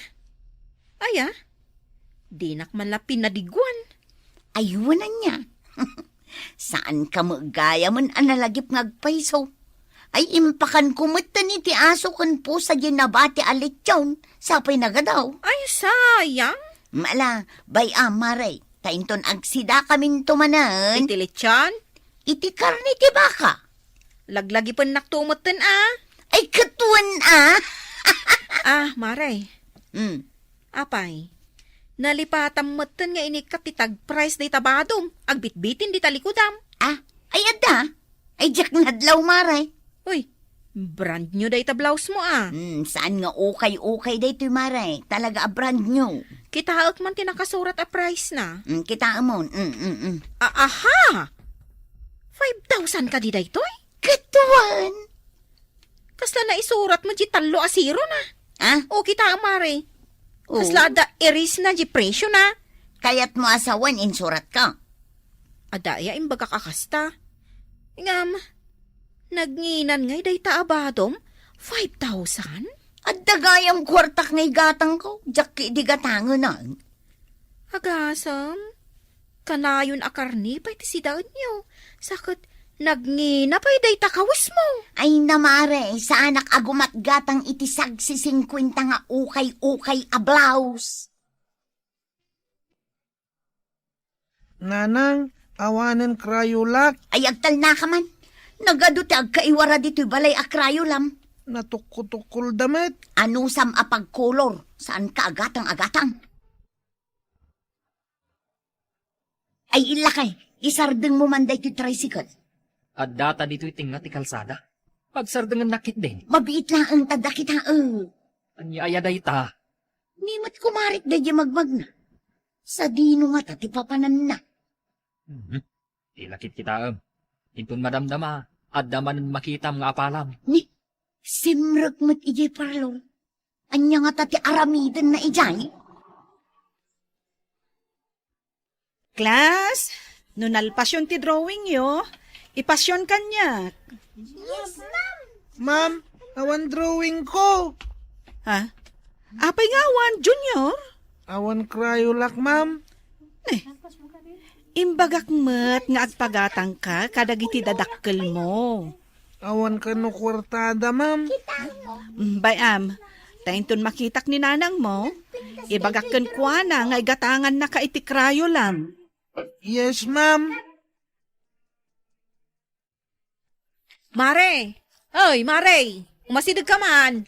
Aya? Dinak man la pinadiguan. Ay, wen ania. Saan ka met gayamen a nalagip nga agpayso. Ay, impakanko metten iti aso ken pusa diay nabati a lechon, sa pay nagadaw. Ay, sayang. Mala, bay-am, Mare, ta inton agsidakaminto manen. Iti lechon? Iti karne ti baka. Laglagipennakto metten, a. Ay, ket wen, a. Ah, Mare. Hmm. Apay, nalipatam metten nga inikkat ti tag-price dayta badom, agbitbitin dita likudam. Ah, ay adda? Ay, diak nadlaw, Mare. Uy, brand new dayta blouse mo, a. Hmm, saan nga ukay-ukay daytoy, Mare. Talaga a brand new. Kitaek man ti nakasurat a price na. Hmm, kitaemon. Hmm, hmm, hmm. A-, aha! Five thousand kadi daytoy? Ket wen. Kasla naisurat mo di tallo a zero na? Ah? O, kita, Mare. Oo. Kasla adda erase na di presyo na. Kayat mo a sawen insurat ka? Adda aya imbagak a kasta. Ngem, nagnginan ngay dayta a badom? Five thousand? Adda gayam kuartak nga igatangko, diak idi gatangen. Agasem, kanayon a karne pay ti sidaenyo, sa ket nagngina pay dayta kawesmo. Ay na, Mare, saanak a gumatgatang iti sagsisinkuenta nga ukay-ukay a blouse. Nanang, awanen Crayola. Ay, agtalnaka man. Nagadu ti agkaiwara ditoy balay a Crayolam. Natukkotukkolda met. Anusam a pagkolor, saan ka agatang-agatang. Ay, illakay, isardengmo man daytoy tricycle. Addata ditoy tengnga ti kalsada. Pagsardengennak ketdin. Mabiit laeng ta dakitaek. Ania aya dayta? Ni met kumarit daydi magmagna. Sadino ngata ti papananna? Mhm. Di la kitkitaem. Inton madamdama, adda manen makitam nga apalam. Ni, simrek met idiay parlor. Ania ngata ti aramidenna idiay? Class, no nalpasyon ti drawingyo, ipasyon kaniak. Yes, ma'am. Ma'am, awan drawingko. Ha? Apay nga awan, Junior? Awan Crayola, ma'am. Eh, imbagak met nga agpagatangka kadagiti dadakkelmo. Awan kano kuartada, ma'am. Mm, bay-am, ta inton makitak ni nanangmo, ibagak kenkuana nga igatangannaka iti Crayolam. Yes, ma'am. Mare! Oy, Mare! Umasideg ka man!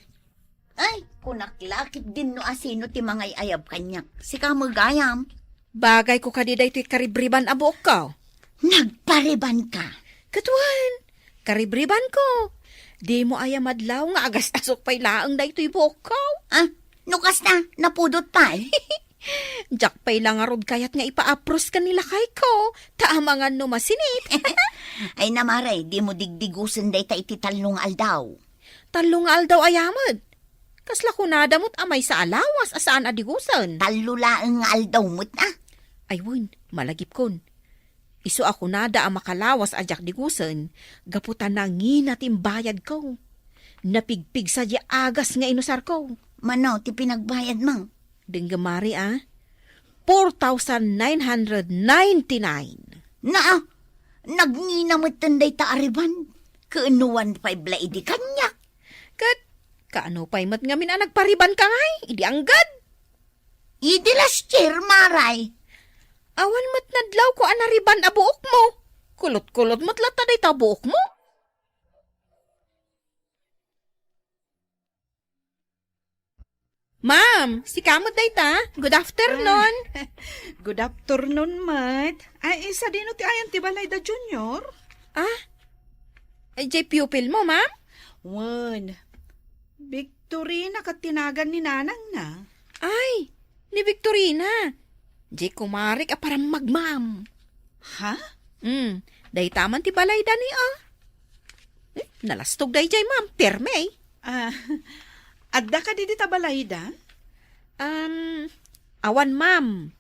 Ay, kunak la, ketdin no asino ti mangay-ayab kaniak. Sika met gayam. Bagayko kadi daytoy karibriban a buokko. Nagpariban ka? Ket wen, karibribanko. Dimo aya madlaw nga agas-asok pay laeng daytoy buokko. Ah, no kasta, napudot pay? Diak pay la ngarud kayat nga ipaapros ken ni lakayko, ta amangan no masinit. Ay na, Mare, dimo digdigusen dayta iti tallo nga aldaw. Tallo nga aldaw aya met? Kasla kunada met a maysa a lawas a saan a digusen. Tallo laeng nga aldaw met, a. Ay wen, malagipkon. Isu a kunada a makalawas a diak digusen, gapu ta nangina ti imbayadko. Napigpigsa diay agas nga inusarko. Mano ti pinagbayadmo? Dengngem, Mare, a, four thousand nine hundred ninety-nine. Naa, nagngina metten dayta a riban. Ken no one five la idi kaniak. Ket kaano pay met ngamin a nagparibanka ngay idi anggad? Idi last year, Mare. Awan met nadlawko a nariban a buokmo. Kulot-kulot met latta dayta buokmo. Ma'am, sika met dayta. Good afternoon. Ah, good afternoon met. Ay, sadino ti ayan ti balay da Junior? Ah? Ay, diay pupil mo, ma'am? Wen. Victorina ket ti nagan ni nanangna. Ay, ni Victorina. Diay kumarek a parammag, ma'am. Ha? Hmm, dayta man ti balayda ni, a. Hmm, nalastog daydiay, ma'am. Perme. Ah, adda kadi dita balayda? Um, awan, ma'am.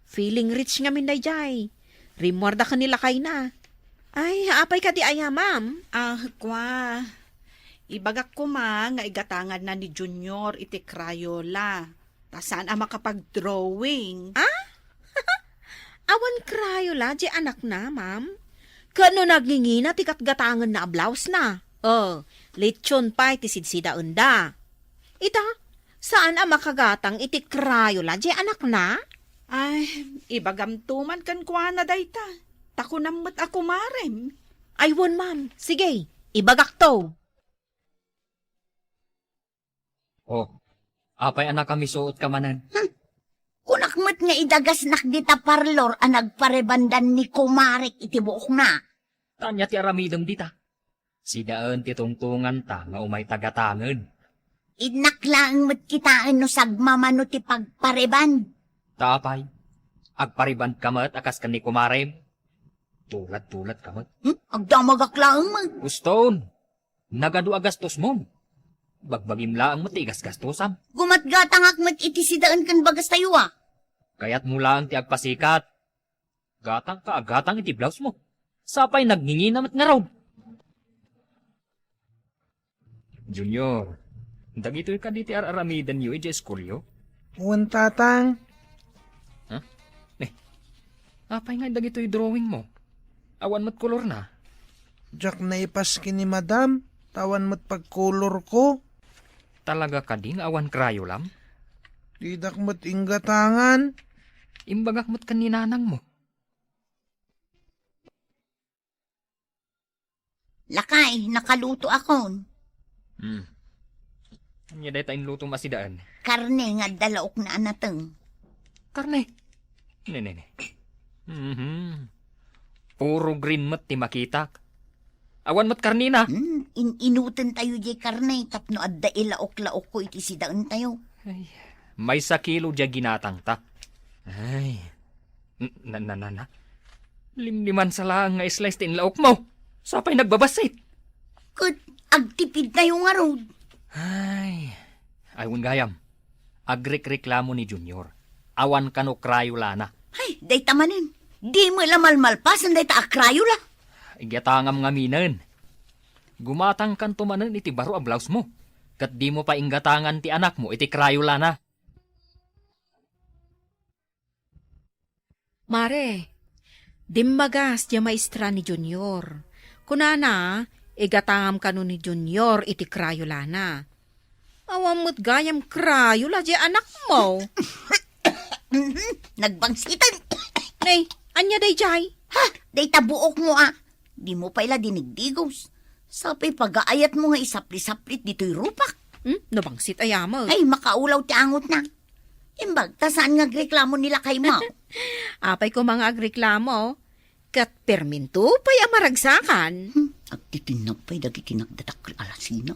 Feeling rich ngamin daydiay. Rimmuarda ken ni lakayna. Ay, apay kadi aya, ma'am? Ah, kua. Ibagak koma nga igatanganna ni Junior iti Crayola. Ta saan a makapag-drawing. Ah? Awan Crayola diay anakna, ma'am? Ket no nagngingina ti gatgatangenna a blousena, oh, litson pay ti sidsidaenda. Ita, saan a makagatang iti Crayola diay anakna? Ay, ibagamto man kenkuana dayta. Ta kunam met a kumarem. Ay, wen, ma'am. Sige, ibagakto. Oh, apay a nakamisuotka manen? Hmm. Kunak met nga idagasnak dita parlor a nagparebandan ni kumarek iti buokna. Ania ti aramidem dita? Sidaen ti tungtunganta nga umayta gatangen. Innak laeng met kitaen no sagmamano ti pagpareban. Ta apay, agparebanka met a kas ken ni kumarem? Tulad-tuladka met. Hmm? Agdamagak laeng met. Uston, nagadu a gastosmon. Bagbagim laeng met ti igasgastosam. Gumatgatangak met iti sidaen ken bagastayo, a. Kayatmo laeng ti agpasikat. Gatangka a gatang iti blousemo. Sapay nagngingina met ngarud. Junior, dagitoy kadi ti ar-aramidenyo idiay iskuelyo? Wen, Tatang. Ha? Eh, apay nga dagitoy drawingmo? Awan met kolorna? Diak naipaski ni Madam, ta awan met pagkolorko. Talaga kadi nga awan Crayolam? Didak met inggatangan. Imbagak met ken ni nanangmo. Lakay, nakalutoakon. Hmm. Ania dayta inlutom a sidaen? Karne nga adda laokna a nateng. Karne? Ne, ne, ne. Mhm. Puro green met ti makitak. Awan met karnena. Hmm, in-inutentayo diay karne tapno adda ilaok-laokko iti sidaentayo. Ay, maysa kilo diay ginatangta. Ay. N-, na, na, na, na. Limlimansa laeng nga slice ti inlaokmo. Sapay nagbabassit. Ket agtipidtayo ngarud. Ay. Ay, wen gayam. Agrikreklamo ni Junior. Awan kano Crayola na. Ay, dayta manen. Dimo la malmalpasen dayta a Crayola. Igatangam ngaminen. Gumatangkanto manen iti baro a blousemo. Ket dimo pay inggatangan ti anakmo iti Crayola na. Mare, dimmagas diay maestra ni Junior. Kunana, igatangam kano ni Junior iti Crayola na. Awan met gayam Crayola diay anakmo. Nagbangsiten. Nay, ania daydiay? Ha? Dayta buokmo, a. Dimo pay la dinigdigos. Sapay pagaayatmo nga isapli-saplit ditoy rupak. Hmm? Nabangsit aya met. Ay, makaulaw ti angotna. Imbag, ta saan nga agreklamo ni lakaymo? Apay koma nga agreklamo? Ket perminto pay a maragsakan. Hmm, agtitinnag pay dagiti nagdadakkel a lasina.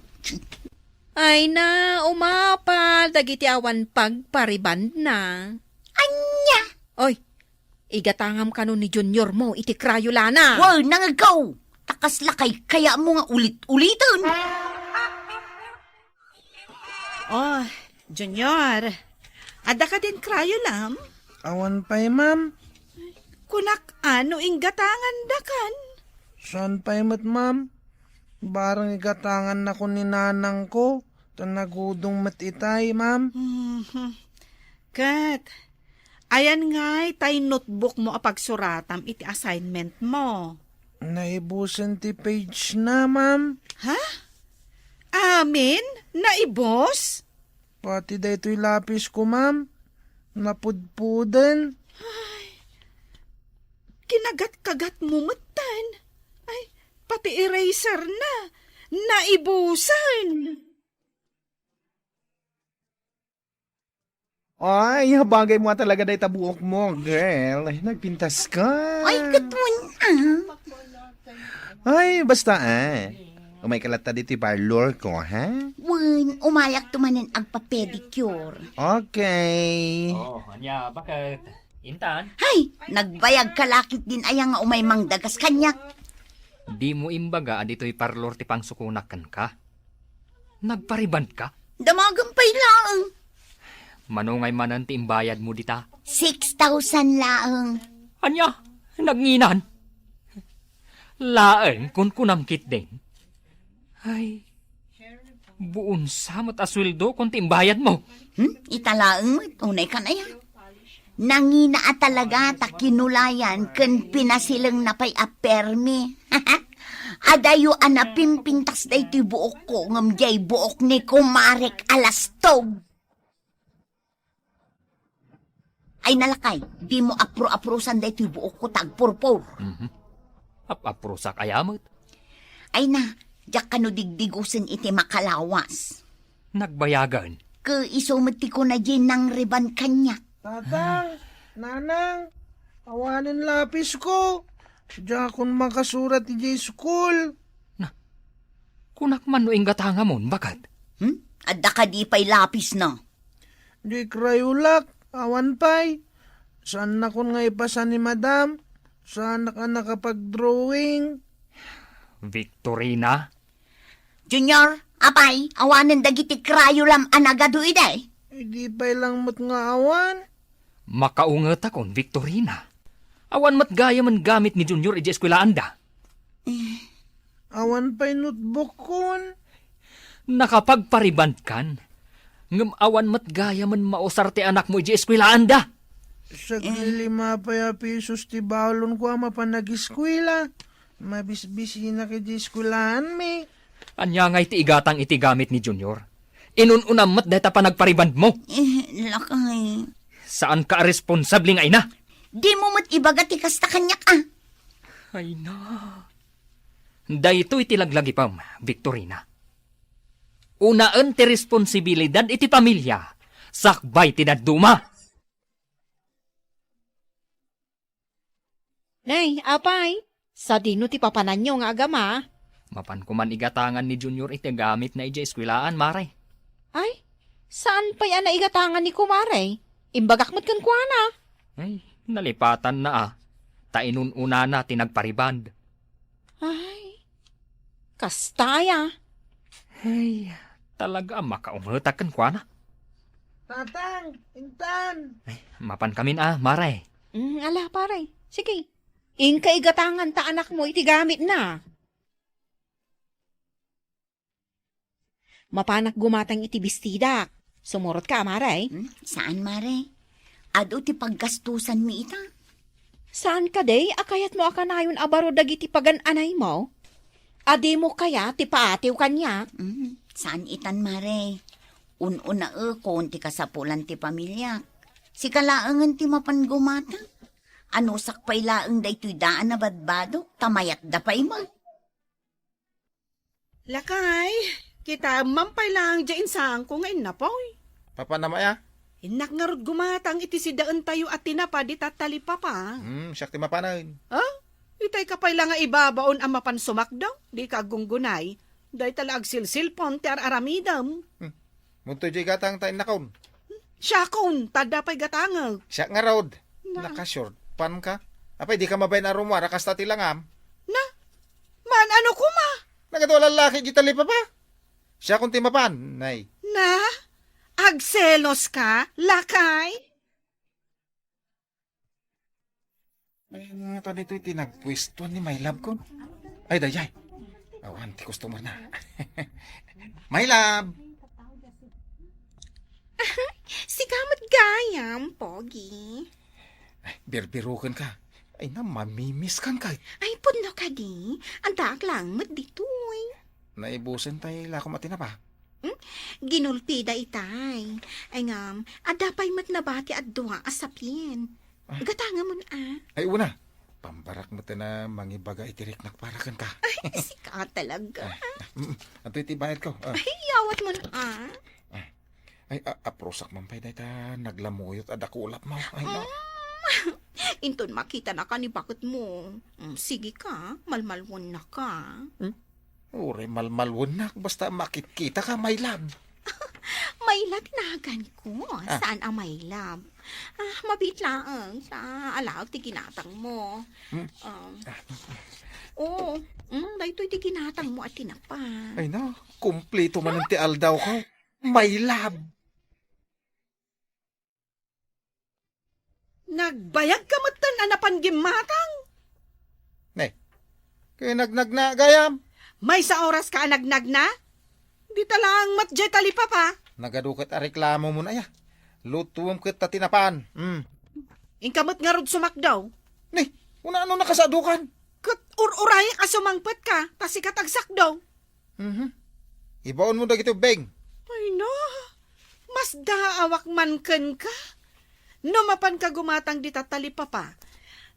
Ay na, umapal dagiti awan pagparibandna. Ania? Oy, igatangam kano ni Junior mo iti Crayola na. Wow, nangagkaw! Ta kasla kaykayatmo nga ulit-uliten. Oh, Junior, adda kadin Crayolam? Awan pay, ma'am. Kunak, ano, inggatangandakan? Saan pay met, ma'am? Barang igatangannakon ni nanangko, ta nagudong met itay, ma'am. Mhm. Ket, ayan ngay tay notebook mo a pagsuratam iti assignment mo. Naibusen ti page na, ma'am. Ha? Amin? Naibus? Pati daytoy lapis ko, ma'am. Napudpuden. Ay, kinagat-kagat mo metten. Ay, pati eraser na. Naibusen. Ay, bagay mo talaga dayta buok mo, girl. Nagpintas ka. Ay, katun, ah. Ay, basta, ah. Umay ka latta ditoy parlor ko, ha? Wen, umayak to manen agpa-pedicure. Okay. Oh, anya, bakit? Intan? Hay, nagbayag ka lakit din aya nga umay mangdagas kaniak. Di mo imbaga a ditoy parlor ti pangsukonak kenka? Nagpariband ka? Damagan pay laeng. Mano ngay manen ti imbayad mo dita? Six thousand laeng. Anya? Nagnginan? Laeng, kunkunam ketdin. Ay, buon sa met a sueldo kon ti imbayad mo. Hmm? Ita laeng met, unay kan aya. Nangina a talaga ta kinulayan ken pinasilengna pay a permi. Adayo a napimpintas daytoy buokko ngem diay buok ni kumarek a lastog. Ay na lakay, dimo apro-aprosan daytoy buokko ta agpurpur. Mhm. Ap-aprosak aya met? Ay na, diak kano digdigusen iti makalawas. Nagbayagen. Ket isu met ti kuna diay nangreband kaniak. Tatang, Nanang, awanen lapisko. Diakon makasurat idiay school. Na, kunak man no inggatangamon, baket? Hmm? Adda kadi pay lapisna? Di krayolak, awan pay. Saannakon nga ipasa ni Madam. Saanak a nakapag-drawing. Victorina? Junior, apay, awanen dagiti krayolam a nagadu idi? Idi pay lang met nga awan. Makaungetakon, Victorina. Awan met gayamen gamit ni Junior idiay eskuelaanda. Eh. Awan pay notebook kon. Nakapagparibandkan, ngem awan met gayamen mausar ti anakmo idiay eskuelaanda. Saglilima pay a pisos ti balonko a mapan ageskuela. Mabisbisinak idiay eskuelaanmi. Ania ngay ti igatang iti gamit ni Junior? Inun-unam met dayta panagparibandmo. Eh, lakay. Saanka a responsable nga ina? Dimo met ibaga ti kasta kaniak, a. Ay na. Daytoy ti laglagipem, Victorina. Unaen ti responsibilidad iti pamilia, sakbay ti dadduma. Nay, apay, sadino ti papananyo nga agama? Mapan koman igatangan ni Junior iti gamitna idiay eskuelaan, Mare. Ay, saan pay a naigatangan ni Kumare? Imbagak met kenkuana. Ay, nalipatanna a. Ta inun-unana ti nagpariband. Ay, kasta aya. Ay, talaga a makaungetak kenkuana. Tatang, Intan. Ay, mapan kamin a, Mare. Mm, ala, pare. Sige. Inka igatangan ta anakmo iti gamitna. Mapanak gumatang iti bestidak. Sumurotka, Mare? Hmm? Saan, Mare? Adu ti paggastusanmi ita? Saan kadi a kayatmo a kanayon a baro dagiti pagan-anaymo? Adimo kayat ti paatiw kaniak? Hmm, saan itan, Mare. Un-unaekon ti kasapulan ti pamiliak. Sika laengen ti mapan gumatang. Anusak pay laeng daytoy daan a badbadok, ta mayatda pay met. Lakay, kitaem man pay laeng diay insaanko nga innapoy. Papa na maya? Innak ngarud gumatang iti sidaentayo a tinapa dita talipapa. Hmm, siak ti mapanen. Ah? Itay ka pay la nga ibabaon a mapan sumakdo, dika aggunggunay. Dayta la agsilsilpon ti ar-aramidem. Hmm. Muntoy diay gatang ta innakon. Siakon, ta adda pay gatangek. Siak ngarud. Na. Nakasure, pan ka? Apay, dika mabain a rummuar a kasta ti langam? Na? Maan-ano koma? Nagadu a lallaki diay talipapa. Siakon ti mapan, nay. Na? Agselos ka, lakay? Ay, nga ta ditoy ti nagpuestuan ni my love ko. Ay, dayay. Awan ti customer na. My love! Sika met gayam, Pogi. Ay, birbiruken ka. Ay na, mamimiss kan ka. Ay, pudno kadi. Addaak lang met ditoy. Naibusen tay lakom a tinapa. Hmm? Ginulpida itay. Ay ngam, adda pay met nabati a dua a sapien. Ah. Gatangamon, ah. Ay, una. Pambarak met na mangibaga iti riknak para kenka. Ay, sika talaga. Ah, mm, antoy ti bayad ko? Ah. Ay, yawat mon, ah. Ah. Ay, a-, aprosak man pay dayta naglamuyot a dakulap mo. Ay, na. Mm. Inton makita na ka ni baketmo. Mm, sige ka, malmalwen na ka. Hmm? Uray malmalwennak, basta makitkita ka, my love. My love, nagan ko. Ah. Saan a my love? Ah, mabiit laeng, ta alaek ti ginatang mo. Hmm? Um, Ah. Oo, mm, daytoy ti ginatang mo a tinapa. Ay na, kumplito man ti aldaw ko. My love. Nagbayag ka metten a napan gimmatang? Ne, kinagnagna gayam. Maysa oras ka a nagnagna? Dita laeng met jay talipapa. Nagadu ket a reklamo mo na ya. Lutuem ket ta tinapan. Mm. Inka met ngarud sumakdaw. Ne, una ano nakasadukan? Ket ur-urayak a sumangpet ka, ta sika tagsakdaw. Mhm. Ibaon mo dagiti ubbing. Ay na, masdaawak man kenka. No mapan ka gumatang dita talipapa,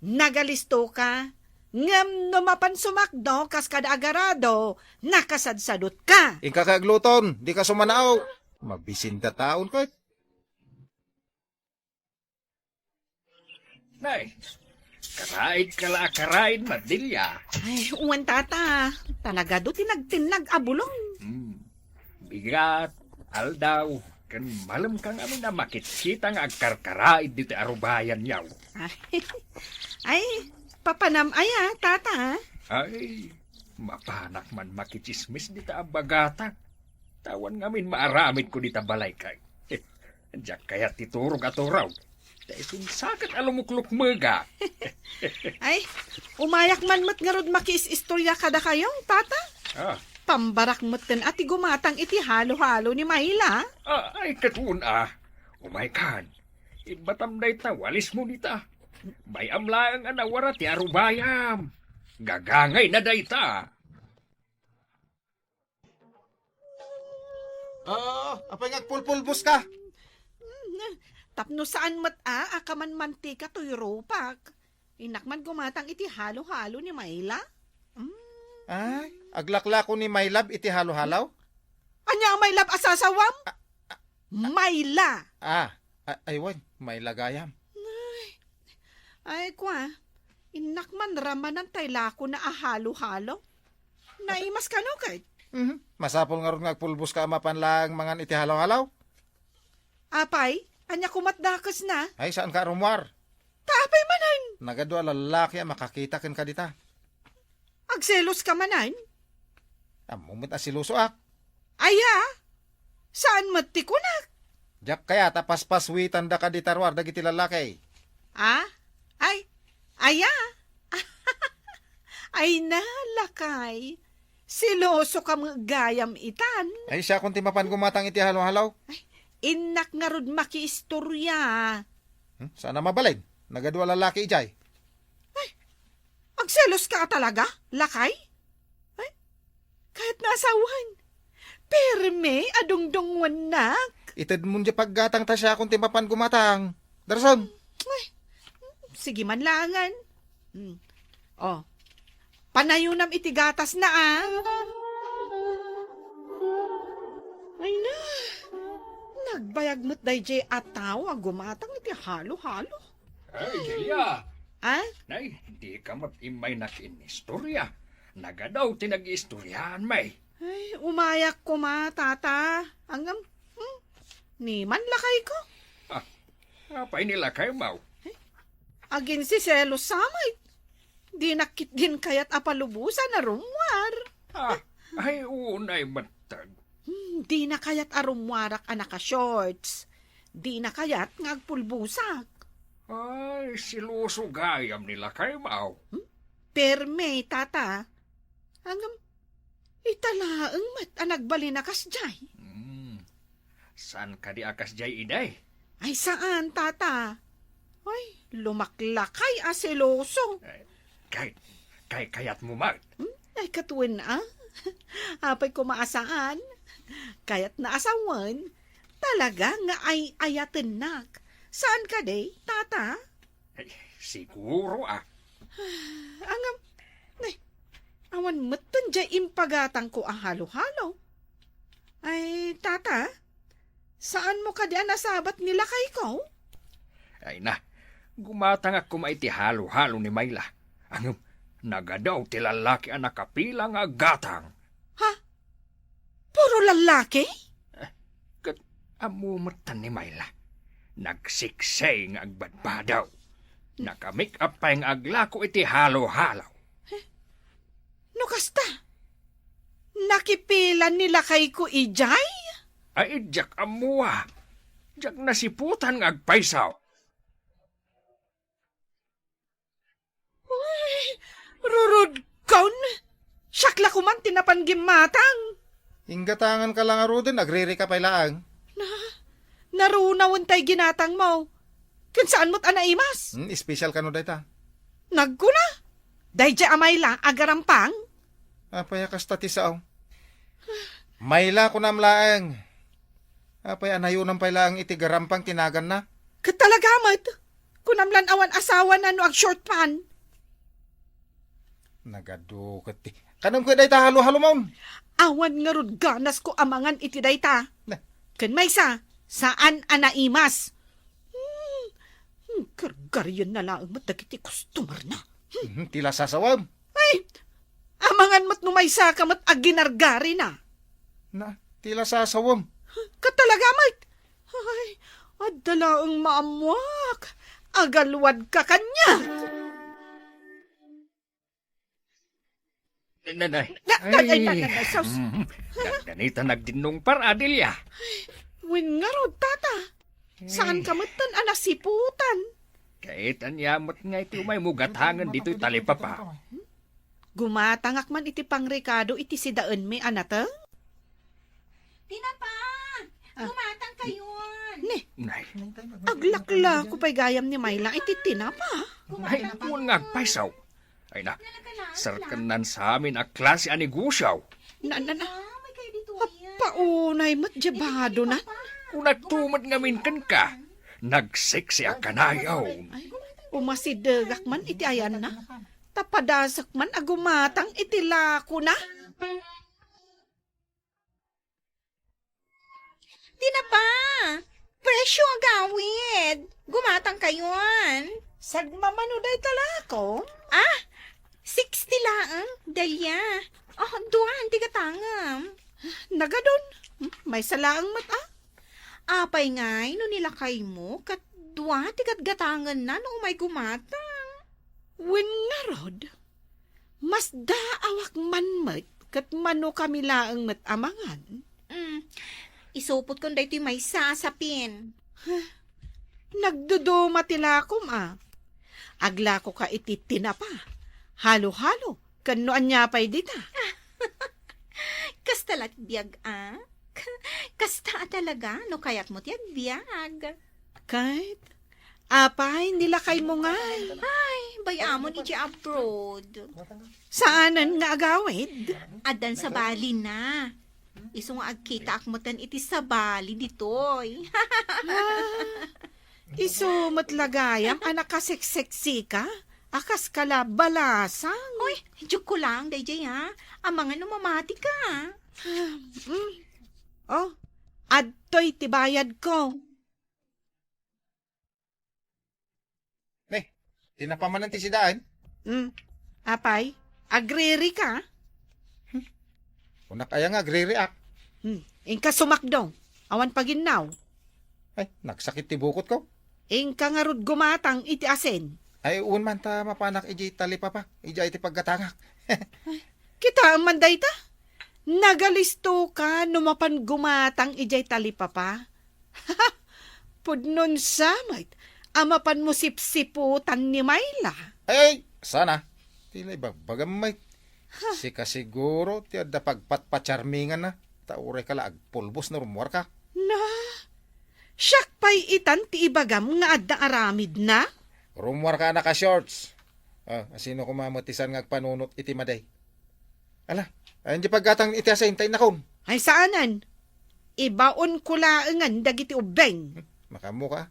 nagalisto ka. Ngem no mapan sumakdo kas kada agarado, nakasadsadot ka. Inka kay agluton, di ka sumanao. Mabisinda taon ket. Nay, karaid ka la a karaid, Madelia. Ay, uwan, tata. Talaga do ti nagtinnag a bulong. Hmm. Bigat, aldaw, ken malem ka ngamin a makitkita nga agkarkaraid ditoy arubayan yaw. Ay, ay, papanam aya, tata. Ay, mapanak man makitsismis dita a bagatak. Tawan ngamin maaramid ko dita balay kay. Diak kayat ti turog a turaw. Ta isu saket a lumuklukmega. Ay, umayak man met ngarud makiis-istorya kadakayo, tata. Ah. Pambarak metten a ti gumatang iti halo-halo ni Mayla. Ah, ay, ket un a. Umay kan. Ibbatam dayta walismo dita. Bay-am laeng a nawara ti arubayam. Gagangayna dayta. Ah, apay nga agpulpulbos ka? Mm, tapno saan met a, a kaman mantika toy rupak. Innak man gumatang iti halo-halo ni Mayla. Mm. Ay, aglaklako ni Maylab iti halo-halo? Ania a Maylab a sasawam? Ah, ah, ah. Mayla. Ah, a-, ay, wen, Mayla gayam. Ay, ay, kwa, innak man ramanan tay lakona a halo-halo. Naimas kano ket? Mhm. Masapul ngarud nga agpulbos ka a mapan laeng mangan iti halo-halo? Apay, ania komat dakesna? Ay, saan ka a rummuar? Ta apay manen? Nagadu a lallaki a makakita kenka dita. Agselos ka manen? Ammo met a selosoak. Aya, saan met ti kunak? Diak kayat a paspaswitan daka dita ruar dagiti lallaki. Ah? Ay, aya? Ay na, lakay. Seloso ka met gayam itan. Ay, siakon ti mapan gumatang iti halo-halo. Ay, innak ngarud makiistorya. Hmm? Saan a mabalin? Nagadu a lallaki idiay. Ay, agselos ka talaga, lakay? Ay, kayat nga asawan. Perme a dungdungngoannak. Itedmon diay paggatang ta siakon ti mapan gumatang. Darasem. Ay, sige man laengen. Hmm. Oh. Panayonam iti gatasna, ah. Ay na. Nagbayag met daydiay a tao a gumatang iti halo-halo. Ay, Julia. Ah? Nay, dika met immay nakinistorya. Nagadu ti nagiistoryaanmi. Ay, umayak koma, tata. Ngem, hmm? Ni man lakayko. Ah, apay ni lakaymo? Ay, aginsiselos sa met. Dinak ketdin kayat a palubosan a rummuar. Ah, ay, unay metteg. Hmm, dina kayat a rummuarak a naka-shorts. Dina kayat nga agpulbosak. Ay, seloso gayam ni lakaymo. Hmm? Permi, tata. Ngem, ita laeng met a nagbalin a kasdiay. Hmm. Saan kadi a kasdiay, inay? Ay, saan, tata. Ay, lumaklakay a seloso. Ay, kay, kay, kayatmo met. Hmm? Ay, katuen, a? Apay koma a saan? Kayatna a sawen, talaga nga ay-ayatennak. Saan kadi, tata? Ay, siguro, a. Ngem, ne, awan metten diay impagatangko a halo-halo. Ay, tata, saanmo kadi a nasabat ni lakayko? Ay na, gumatangak koma iti halo-halo ni Myla. Ngem, nagadu ti lallaki a nakapila nga aggatang. Ha? Puro lallaki? Eh, ket ammo metten ni Myla. Nagseksi nga agbadbadaw. Naka-make-up pay nga aglako iti halo-halo. No kasta, nakipila ni lakayko idiay? Ay, diak ammo, a. Diak nasiputan nga agpayso. Ay, rurudkon! Siak la koman ti napan gimmatang. Inggatanganka la ngaruden, agririka pay laeng. Na, narunawen tay ginatangmo. Ken saan met a naimas? Hmm, espesyal kano dayta. Nagkuna, daydiay a Myla agarampang. Apay a kasta ti sao? Myla kunam laeng. Apay a nayonam pay laeng iti garampang ti naganna? Ket talaga met. Kunam lan awan asawana no ag-short pant. Nagadu ket ti. Kanam ket dayta halo-halomon. Awan ngarud ganasko a mangan iti dayta. Na. Ken maysa, saan a naimas. Hmm, hmm, gargarienna laeng met dagiti customerna. Hmm, ti lasasawem. Ay, amangan met no maysaka met a ginargarina. Na, ti lasasawem. Ket talaga met. Ay, adda laeng maammoak. Agalwadka kaniak. Nanay. Na, na, ay, na, na, na, sus. Mhm. Nagdanita nagdinnong par, Adelia. Wen ngarud, tata. Saan ka metten a nasiputan? Ket ania met nga iti umaymo gatangen ditoy talipapa? Gumatangak man iti pangrekado iti sidaenmi a nateng. Tinapa! Ah. Gumatang kayon! Ne, nay. Aglaklako pay gayam ni Myla iti tinapa. Ay, kuwan nga agpayso. Ay na, serken nan sa amin a klase a negosyo. Na, na, na. Appaunay met diay bado na. Kunakto met ngamin kenka. Nagseksi a kanayon. Ay, umasidegak man iti ayanna. Ta padasek man a gumatang iti lakona. Tinapa! Presyo agawid! Gumatang kayon! Sagmamano dayta lako? Ah! Sixty laeng, Delia. Oh, duan ti gatangem. Nagadon. Hmm, maysa laeng met, a. Apay ngay no ni lakaymo ket dua ti gatgatangenna no umay gumatang? Wen ngarud, masdaawak man met ket manokami laeng met a mangan. Mm, isupotkon daytoy maysa a sapin. Huh, nagduduma ti lakom a. Aglakoka iti tinapa, halo-halo, ken no ania pay dita. Kasta la ti biag, a? Kasta a talaga no kayatmo ti agbiag. Ket, apay, ni lakaymo ngay? Ay, bay-amon idiay abroad. Saanen nga agawid? Addan sabalina. Isu nga agkitaak metten iti sabali ditoy. Ah, isu met la gayam a nakaseksika a kas kala balasang. Uy, joke ko lang, daydiay, ha? Amangan no mamatika. Hmm. Oh, adtoy ti bayadko. Ne, tinapa manen ti sidaen? Hmm. Apay, agririka? Kunak aya nga agririak? Hmm. Inka sumakdo. Awan paginnaw. Ay, nagsakit ti bukotko. Inka ngarud gumatang iti asin. Ay, wen man ta mapanak idiay talipapa, idiay ti paggatangak. Kitaem man dayta? Nagalistoka no mapan gumatang idiay talipapa. Pudnon sa met, a mapanmo sipsiputan ni Myla. Ay, sana. Ti la ibagbagam met. Ha? Sika siguro ti adda pagpatpacharminganna, ta uray ka la agpulbos no rummuarka. Na, siak pay itan ti ibagam nga adda aramidna? Rummuarka a naka-shorts. Ah, asino koma met ti saan nga agpanunot iti madi? Ala, ayan di paggatang iti asin, ta innakon. Ay, saanen. Ibaonko laengen dagiti ubbing. Hmm, makaammoka.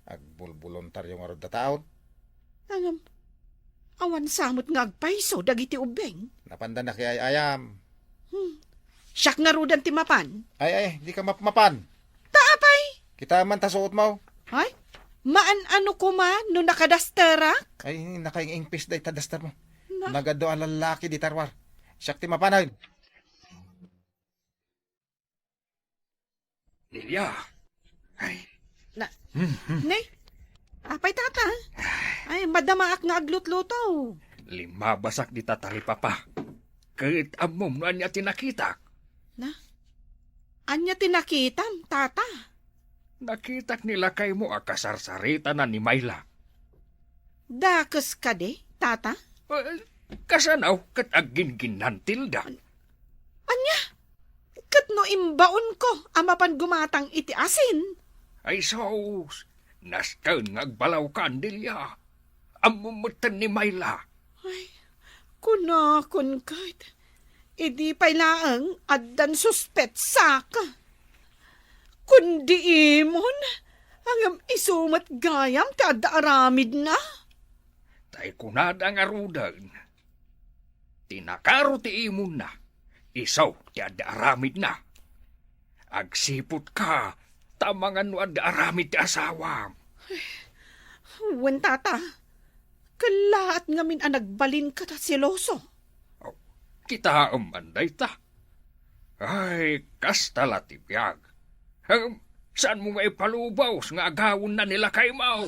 Agbulboluntaryo ngarud a tao. Ngem, awan sa met nga agpayso dagiti ubbing. Napanda nakiay-ayam. Hmm. Siak ngaruden ti mapan. Ay, ay, di ka mapmapan. Ta apay? Kita man ta suot mo. Ay, maan-ano koma no nakadasterak? Ay, nakaingingpis dayta daster mo. Na- Nagadu a lallaki di tarwar. Siak ti mapan. Delia. Ay. Na, Hmm, hmm. Ni? Apay, tata? Ay, madamaak nga aglutluto. Limabasak dita talipapa. Ket ammom no ania ti nakitak? Na? Ania ti nakitam, tata? Nakitak ni lakaymo a kasarsaritana ni Myla. Dakes kadi, tata? Eh, kasano ket aggingginnantilda? Ania? Ket no imbaonko a mapan gumatang iti asin? Ay sus, nasken nga agbalawkan, Delia. Ammom metten ni Myla. Ay, kunakon ket, idi pay laeng addan suspetsak. Kundi imon, ngem isu met gayam ti adda aramidna. Tay kunada ngaruden, ti nakaro ti imonna, isu ti adda aramidna. Agsiputka, ta amangan no adda aramid ti asawam. Wen, tata, kellaat ngamin a nagbalinka ta seloso. Oh, kitaem man dayta. Ay, kasta la ti biag. Em, saanmo nga ipalubos nga agawenna ni lakaymo?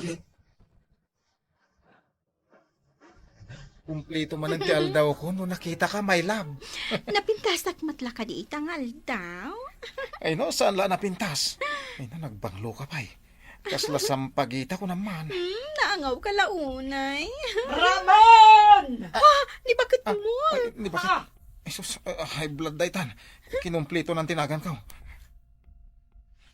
Kumplito manen ti aldawko no nakitaka, my love. Napintasak met la kadi ita nga aldaw? Ay no, saan la a napintas? Ay na, nagbanglo ka pay. Kasla sampagita ko naman. Hmm, naangaw ka la unay. Ramon! Ah, ni bakit Ah, mo? Ay, ni bakit? Ah. Ay, sus, ah, high blood daytan. Kinumplito nan tinagan ko.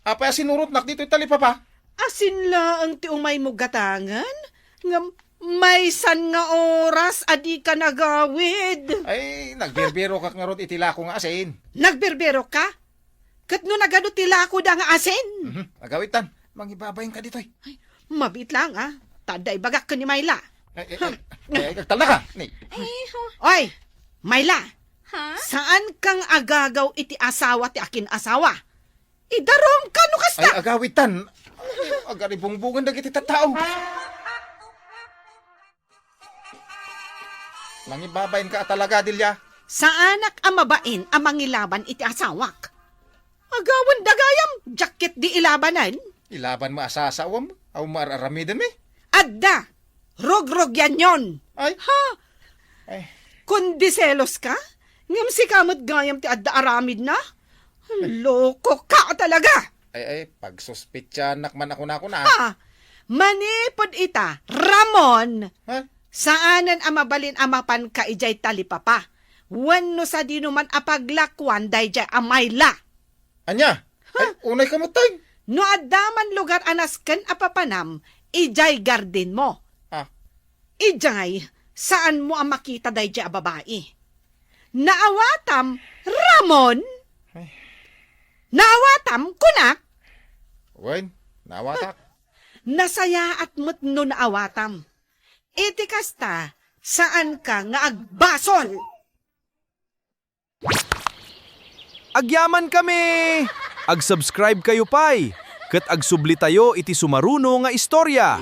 Apay a sinurotnak ditoy talipapa? Asin laeng ti umaymo gatangen? Ngem maysan nga oras a dika nagawid. Ay, nagbirbirokak ngarud iti lako nga asin. Nagbirbirok ka? Ket no nagadu ti lakoda nga asin? Mhm, agawidtan. Mangibabain ka ditoy. Ay, mabiit lang, ah. Ta adda ibagak ken ni Myla. Ay, ay, ay, ay, agtalna ka. Ni. Ay, ho. Oy, Myla. Ha? Saan kang agagaw iti asawa ti akin-asawa? Idarum ka no kasta! Ay, agawidtan. Agaribungbungan dagiti tattao. Nangibabain ka a talaga, Delia? Saanak a mabain a mangilaban iti asawak. Agawen dagayam, diak ketdi ilabanen. Ilaban mo a sasawam, awan mo ar-aramiden mi? Adda, rugrugyan yon. Ay. Ha? Ay. Kundi selos ka? Ngem sika met gayam ti adda aramidna? Loko ka talaga! Ay, ay, pagsuspitsanak man ako na, ako na. Ha? Manipud ita, Ramon, Ha? saanen a mabalin a mapanka idiay talipapa. Wenno sadino man a paglakuan daydiay a Myla. Ania? Ha? Ay, unay ka met, tay. No adda man lugar a nasken a papanam, idiay garden mo. Ah. Idiay, saan mo a makita daydiay a babai. Naawatam, Ramon? Ay. Naawatam, kunak? Wen, naawatak. Nasayaat met no naawatam. Iti kasta, saan ka nga agbasol. Agyaman kami! Ag-subscribe kayo pay, ket agsublitayo iti sumaruno nga istorya.